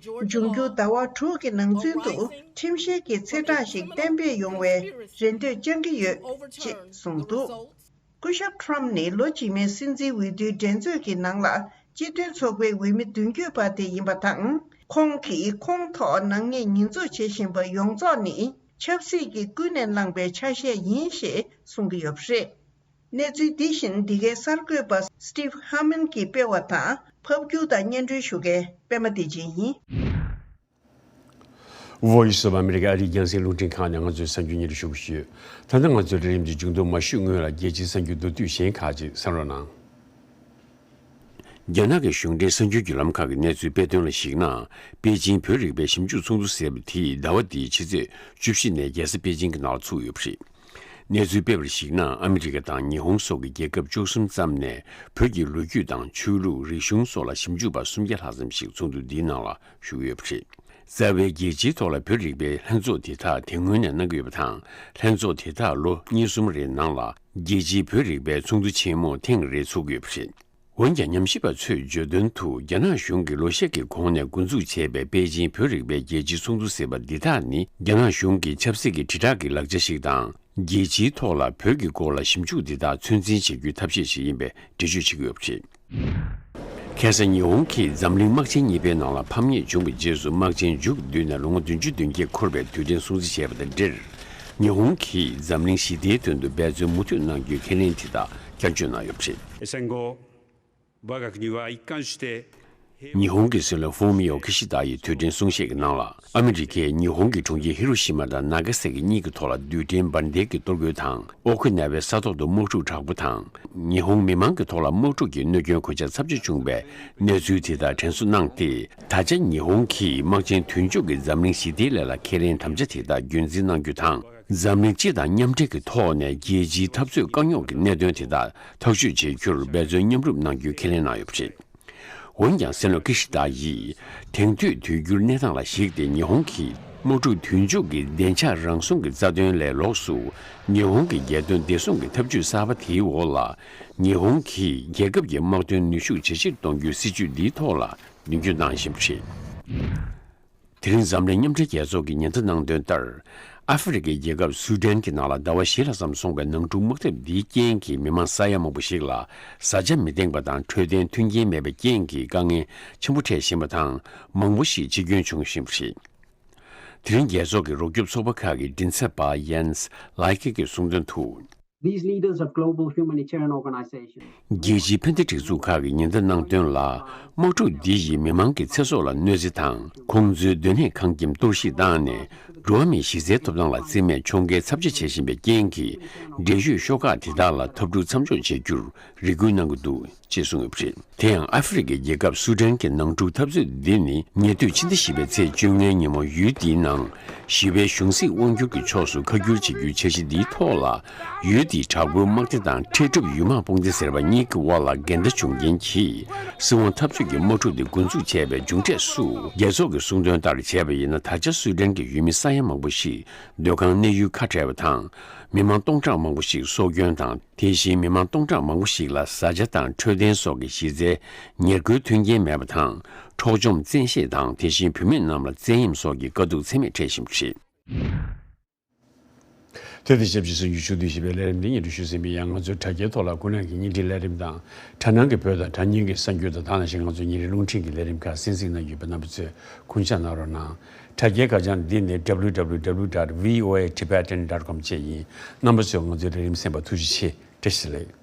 འབྱུང་འགྱུར་ཟླ་བ་དྲུག་གི་ནང་ཚུན་དུ་ཁྲིམས་བཤེར་གྱི་ཚེས་གྲངས་ཤིག་གཏན་འབེབས་ཡོང་བའི་རེ་འདོད་བཅང་གི་ཡོད། ཅེས་གསུངས་འདུག་སྐུ་ཞབས་ཁྲོམ་ནི་ལོ་རྗེས་མའི་སྲིད་འཛིན་འོས་བསྡུའི་འགྲན་རྩོད་ཀྱི་ནང་ལ་སྤྱི་མཐུན་ཚོགས་པའི་འོས་མི་མདུན་སྐྱོད་པ་དེ་ཡིན་པ་དང་། ཁོང་གིས་ཁོང་ཐོག་ནག་ཉེས་ཉེས་འཛུགས་བྱེད་བཞིན་པ་ཡོངས་རྫོགས་ནི་ཆབ་སྲིད་ཀྱིས་ཀུན་ནས་བསླངས་པའི་ཆ་ཤས་ཡིན་ཞེས་གསུང་གི་ཡོད་པ་རེད། གནས་ཚུལ་འདི་བཞིན་འདི་གའི་གསར་འགོད་པ་Steve Harmon གྱིས་སྤེལ་བ་དང་ཕབ་སྒྱུར་དང་སྙན་སྒྲོན་ཞུ་མཁན་པད་མ་བདེ་ཆེན་ཡིན། Voice of America ཨ་རིའི་རྒྱང་སྲིང་རླུང་འཕྲིན་ཁང་ནས་ང་ཚོའི་གསར་འགྱུར་སྙན་སྒྲོན་ཞུ་གི་ཡོད། ད་ལྟ་ང་ཚོའི་ལས་རིམ་གྱི་མཇུག་སྡོམ་མ་ཞུས་སྔོན་ལ་རྒྱལ་སྤྱིའི་གསར་འགྱུར་མདོར་བསྡུས་གཞན་ཁག་ཅིག་གསན་རོགས་གནང་། རྒྱ་ནག་གི་གཞུང་འབྲེལ་གསར་འགྱུར་བརྒྱུད་ལམ་ཁག་གི་གནས་ཚུལ་སྤེལ་དོན་ལ་གཞིགས་ན། པེ་ཅིང་བོད་རིག་པའི་ཞིབ་འཇུག་ཚོགས་འདུ་ཟེར་བ་དེ་ཟླ་བ་འདིའི་ཕྱི་ཚེས་བཅུ་བཞི་ནས་རྒྱལ་ས་པེ་ཅིང་གི་ནང་ལ་ཚུགས་ཡོད་པ་རེད། གནས་ཚུལ་སྤེལ་བར་གཞིགས་ན། ཨ་མི་རི་ཀ་དང་ཉི་ཧོང་སོགས་ཀྱི་རྒྱལ་ཁབ་བཅུ་གསུམ་ཙམ་ནས་བོད་ཀྱི་ལོ་རྒྱུས་དང་ཆོས་ལུགས། རིག་གཞུང་སོགས་ལ་ཞིབ་འཇུག་པ་སུམ་བརྒྱ་ལྷག་ཙམ་ཞིག་ཚོགས་འདུ་འདིའི་ནང་ལ་ཞུགས་ཡོད་པ་རེད། རྩ་བའི་རྒྱལ་སྤྱིའི་ཐོག་ལ་བོད་རིག་པའི་ལྷན་ཚོགས་དེ་དག་དེ་སྔོན་ནས་གནང་གི་ཡོད་པ་དང་། ལྷན་ཚོགས་དེ་དག་ལོ་གཉིས་གསུམ་རེའི་ནང་ལ་རྒྱལ་སྤྱིའི་བོད་རིག་པའི་ཚོགས་འདུ་ཆེན་མོ་ཐེངས་རེ་ཚོགས་ཀྱི་ཡོད་པ་རེད། འོན་ཀྱང་། ཉམས་ཞིབ་པ་ཚོས་བརྗོད་དོན་དུ། རྒྱ་ནག་གཞུང་གིས་ལོ་ཤས་ཀྱི་གོང་ནས་འགོ་འཛུགས་བྱས་པའི་པེ་ཅིང་བོད་རིག་པའི་རྒྱལ་སྤྱིའི་ཚོགས་འདུ་ཟེར་བ་འདི་དག་ནི། རྒྱ་ནག་གཞུང་གི་ཆབ་སྲིད་ཀྱི་དྲིལ་བསྒྲགས་ཀྱི་ལག་ཆ་ཞིག་དང་། རྒྱལ་སྤྱིའི་ཐོག་ལ་བོད་ཀྱི་སྐོར་ལ་ཞིབ་འཇུག་འདི་དག་ཚོད་འཛིན་བྱེད་རྒྱུའི་ཐབས་ཤེས་ཤིག་ཡིན་པའི་འགྲེལ་བརྗོད་བྱེད་ཀྱི་ཡོད་པ་རེད། ཁ་སང་ཉི་ཧོང་གིས་འཛམ་གླིང་དམག་ཆེན་གཉིས་པའི་ནང་ལ་ཕམ་ཉེས་བྱུང་བའི་རྗེས་སུ། དམག་ཆེན་མཇུག་བསྡུས་ནས་ལོ་ངོ་བདུན་ཅུ་དོན་བརྒྱད་འཁོར་བའི་དུས་དྲན་སྲུང་བརྩི་བྱས་པ་དང་འབྲེལ། ཉི་ཧོང་གིས་འཛམ་གླིང་ཞི་བདེའི་དོན་དུ་འབད་བརྩོན་མུ་མཐུད་གནང་རྒྱུའི་ཁས་ལེན་དེ་དག་བསྐྱར་བརྗོད་གནང་ཡོད་པ་རེད། 今後、我が国は一貫して ཉི་ཧོང་གི་སྲིད་བློན་ཧྥུ་མི་ཡོ་ཁི་ཤི་ད་ཡི་དུས་དྲན་གསུང་བཤད་ཀྱི་ནང་ལ། ཨ་མི་རི་ཀས་ཉི་ཧོང་གི་གྲོང་ཁྱེར་ཧི་རོ་ཤི་མ་དང་ན་ག་ས་ཀི་གཉིས་ཀྱི་ཐོག་ལ་རྡུལ་ཕྲན་འབར་མདེལ་གྱི་གཏོར་རྒོལ་དང་། ཨོ་ཁི་ན་ཝའི་ས་ཐོག་ཏུ་དམག་འཁྲུག་དྲག་པོ་དང་། ཉི་ཧོང་མི་མང་གི་ཐོག་ལ་དམག་འཁྲུག་གི་གནོད་སྐྱོན་གོད་ཆག་ཚབས་ཆེ་བྱུང་བའི་གནས་ཚུལ་དེ་དག་དྲན་གསོ་གནང་སྟེ། ད་ཆ་ཉི་ཧོང་གིས་དམག་ཆེན་དོན་གཅོད་ཀྱིས་འཛམ་གླིང་ཞི་བདེའི་སླད་ལ་ཁས་ལེན་དམ་བཅའ་དེ་དག་རྒྱུན་འཛིན་གནང་རྒྱུ་དང་། འཛམ་གླིང་སྤྱི་དང་མཉམ་འབྲེལ་གྱི་ཐོག་ནས་རྒྱལ་སྤྱིའི་འཐབ་རྩོད་དཀའ་རྙོག་གི་གནད་དོན་དེ་དག་ཐག་གཅོད་བྱེད་རྒྱུར་འབད་བརྩོན་མཉམ་རུབ་གནང་རྒྱུའི་ཁས་ལེན་གནང་ཡོད་པ་རེད། འོན་ཀྱང་། སྲིད་བློན་ཀི་ཤི་ད་ཡིས། དེང་དུས་དུས་འགྱུར་གནས་སྟངས་ལ་གཞིགས་ཏེ། ཉི་ཧོང་གི་དམག་འཁྲུག་དོན་གཅོད་ཀྱི་བདེ་འཇགས་རང་སྲུང་གི་རྩ་དོན་ལས་ལོགས་སུ། ཉི་ཧོང་གི་རྒྱལ་དོན་བདེ་སྲུང་གི་འཐབ་ཇུས་གསར་པ་དེའི་འོག་ལ། ཉི་ཧོང་གིས་རྒྱལ་ཁབ་ཀྱི་དམག་དོན་ནུས་ཤུགས་ཇེ་ཆེར་གཏོང་རྒྱུའི་སྲིད་ཇུས་འདིའི་ཐོག་ལ་མདུན་སྐྱོད་གནང་བཞིན་པ་རེད། དེ་རིང་འཛམ་གླིང་མཉམ་འབྲེལ་རྒྱལ་ཚོགས་ཀྱི་ཉེན་བརྡ་གནང་དོན་ལྟར། ཨ་ཧྥེ་རི་ཁའི་རྒྱལ་ཁབ་སུ་ཌན་གྱི་ནང་ལ་ཟླ་བ་བཞི་ལྷག་ཙམ་སོང་བའི་ནང་འཁྲུག་དམག་འཐབ་འདིའི་རྐྱེན་གྱིས་མི་མང་ས་ཡ་མང་པོ་ཞིག་ལ་བཟའ་བཅའ་མི་འདང་པ་དང་འཕྲོད་བསྟེན་མཐུན་རྐྱེན་མེད་པའི་རྐྱེན་གྱིས་དཀའ་ངལ་ཆེན་པོ་འཕྲད་བཞིན་པ་དང་། མང་པོ་ཞིག་འཆི་སྐྱོན་བྱུང་བཞིན་པ་རེད། དེ་རིང་རྒྱལ་ཚོགས་ཀྱི་རོགས་སྐྱོབ་ཚོགས་པ་ཁག་གི་མགྲིན་ཚབ་པ་ཡན་སི་ལའི་ཀེ་གིས་གསུངས་དོན་དུ། These leaders of global humanitarian organizations. རྒྱལ་སྤྱིའི་ཕན་བདེ་སྒྲིག་འཛུགས་ཁག་གི་ཉེན་བརྡ་གནང་དོན་ལ། དམག་འཁྲུག་འདི་ཡིས་མི་མང་གི་ཚེ་སྲོག་ལ་གནོད་འཚེ་དང་། ཁོང་ཚོའི་སྡོད་གནས་ཁང་ཁྱིམ་གཏོར་བཤིག་བཏང་ནས། འགྲོ་བ་མིའི་གཞི་རྩའི་ཐོབ་ཐང་ལ་བརྩི་མེད་འཕྱོག་འགལ་ཚབས་ཆེ་བྱེད་བཞིན་པའི་རྐྱེན་གྱིས། འགྲན་ཞུགས་ཤོག་ཁག་དེ་དག་ལ་འཐབ་འཁྲུག་མཚམས་འཇོག་བྱེད་རྒྱུར་རེ་སྐུལ་གནང་གི་འདུག་ཅེས་གསུངས་ཡོད་པ་རེད། དེ་ཡང་ཨ་ཧྥེ་རི་ཁའི་རྒྱལ་ཁབ་སུ་ཌན་གྱི་ནང་འཁྲུག་འཐབ་རྩོད་འདི་ནི། ཉེ་དུས་ཕྱི་ཟླ་བཞི་པའི་ཚེས་བཅོ་ལྔའི་ཉིན་མོ་ཡུལ་འདིའི་ནང་། ཞི་བའི་གཞུང་སྲིད་དབང་སྒྱུར་གྱི་ཕྱོགས་སུ་ཁ་བསྒྱུར་བྱེད་རྒྱུའི་འཆར་གཞི་འདིའི་ཐོག་ལ། ཡུལ་འདིའི་དྲག་པོའི་དམག་སྡེ་དང་འཕྲལ་སྒྲུབ་ཡུལ་དམག་དཔུང་སྡེ་ཟེར་བ་གཉིས་ཀྱི་དབར་ལ་འགལ་ཟླ་བྱུང་རྐྱེན་གྱིས། སྲིད་དབང་འཐབ་རྩོད་ཀྱི་དམག་འཁྲུག་འདི་འགོ་འཛུགས་བྱས་པའི་མཇུག་འབྲས་སུ། རྒྱལ་ཚོགས་ཀྱི་གསུང་དོན་ལྟར་བྱས་པ་ཡིན་ན། ད་ཆ་སུའེ་ཏེན་གྱི་ཡུལ་མི་ས་ཡ་མང་པོ་ཞིག་སྡོད་ཁང་གནས་ཡུལ་ཁ་བྲལ་བ་དང་། མི་མང་སྟོང་ཕྲག་མང་པོ་ཞིག་སྲོག་སྐྱོན་དང་། དེ་བཞིན་མི་མང་སྟོང་ཕྲག་མང་པོ་ཞིག་ལ་བཟའ་བཅའ་དང་འཕྲོད་བསྟེན་སོགས་ཀྱི་གཞི་རྩའི་ཉེར་མཁོའི་མཐུན་རྐྱེན་མེད་པ་དང་། འཕྲོག་བཅོམ་བཙན་ཤེད་དང་། དེ་བཞིན་བུད་མེད་རྣམས་ལ་བཙན་གཡེམ་སོགས་ཀྱི་དཀའ་སྡུག་ཚད་མེད་འཕྲད་བཞིན་པ་རེད། དེ་དང་ཆབས་ཅིག་སུ་ཡུལ་ཤུལ་དུ་ཞེས་པའི་ལས་རིམ་འདི་སྙན་སྒྲོན་ཞུས་ཟིན་པའི། ཡང་ང་ཚོའི་དྲ་རྒྱའི་ཐོག་ལ་ཁོ་ནར་གྱི་བརྙན་འཕྲིན་ལས་རིམ་དང་དྲ་སྣང་གི་བོད་དང་དྲ་བརྙན་གྱི་གསར་འགྱུར་དང་དེ་ནང་བཞིན་ང་ཚོའི་ཉིན་རེའི་རླུང་འཕྲིན་གྱི་ལས་རིམ་ཁག་གསན་གཟིགས་གནང་ཡོད་པ་རྣམ་པ་ཚོས་ཁུངས་སྐྱེལ་གནང་རོགས་གནང་། དྲ་རྒྱའི་ཁ་བྱང་འདི་ནི་W W W dot V O A Tibetan dot com བཅས་ཡིན། རྣམ་པ་ཚོས་ང་ཚོའི་ལས་རིམ་གསན་པར་ཐུགས་རྗེ་ཆེ། བཀྲ་ཤིས་བདེ་ལེགས།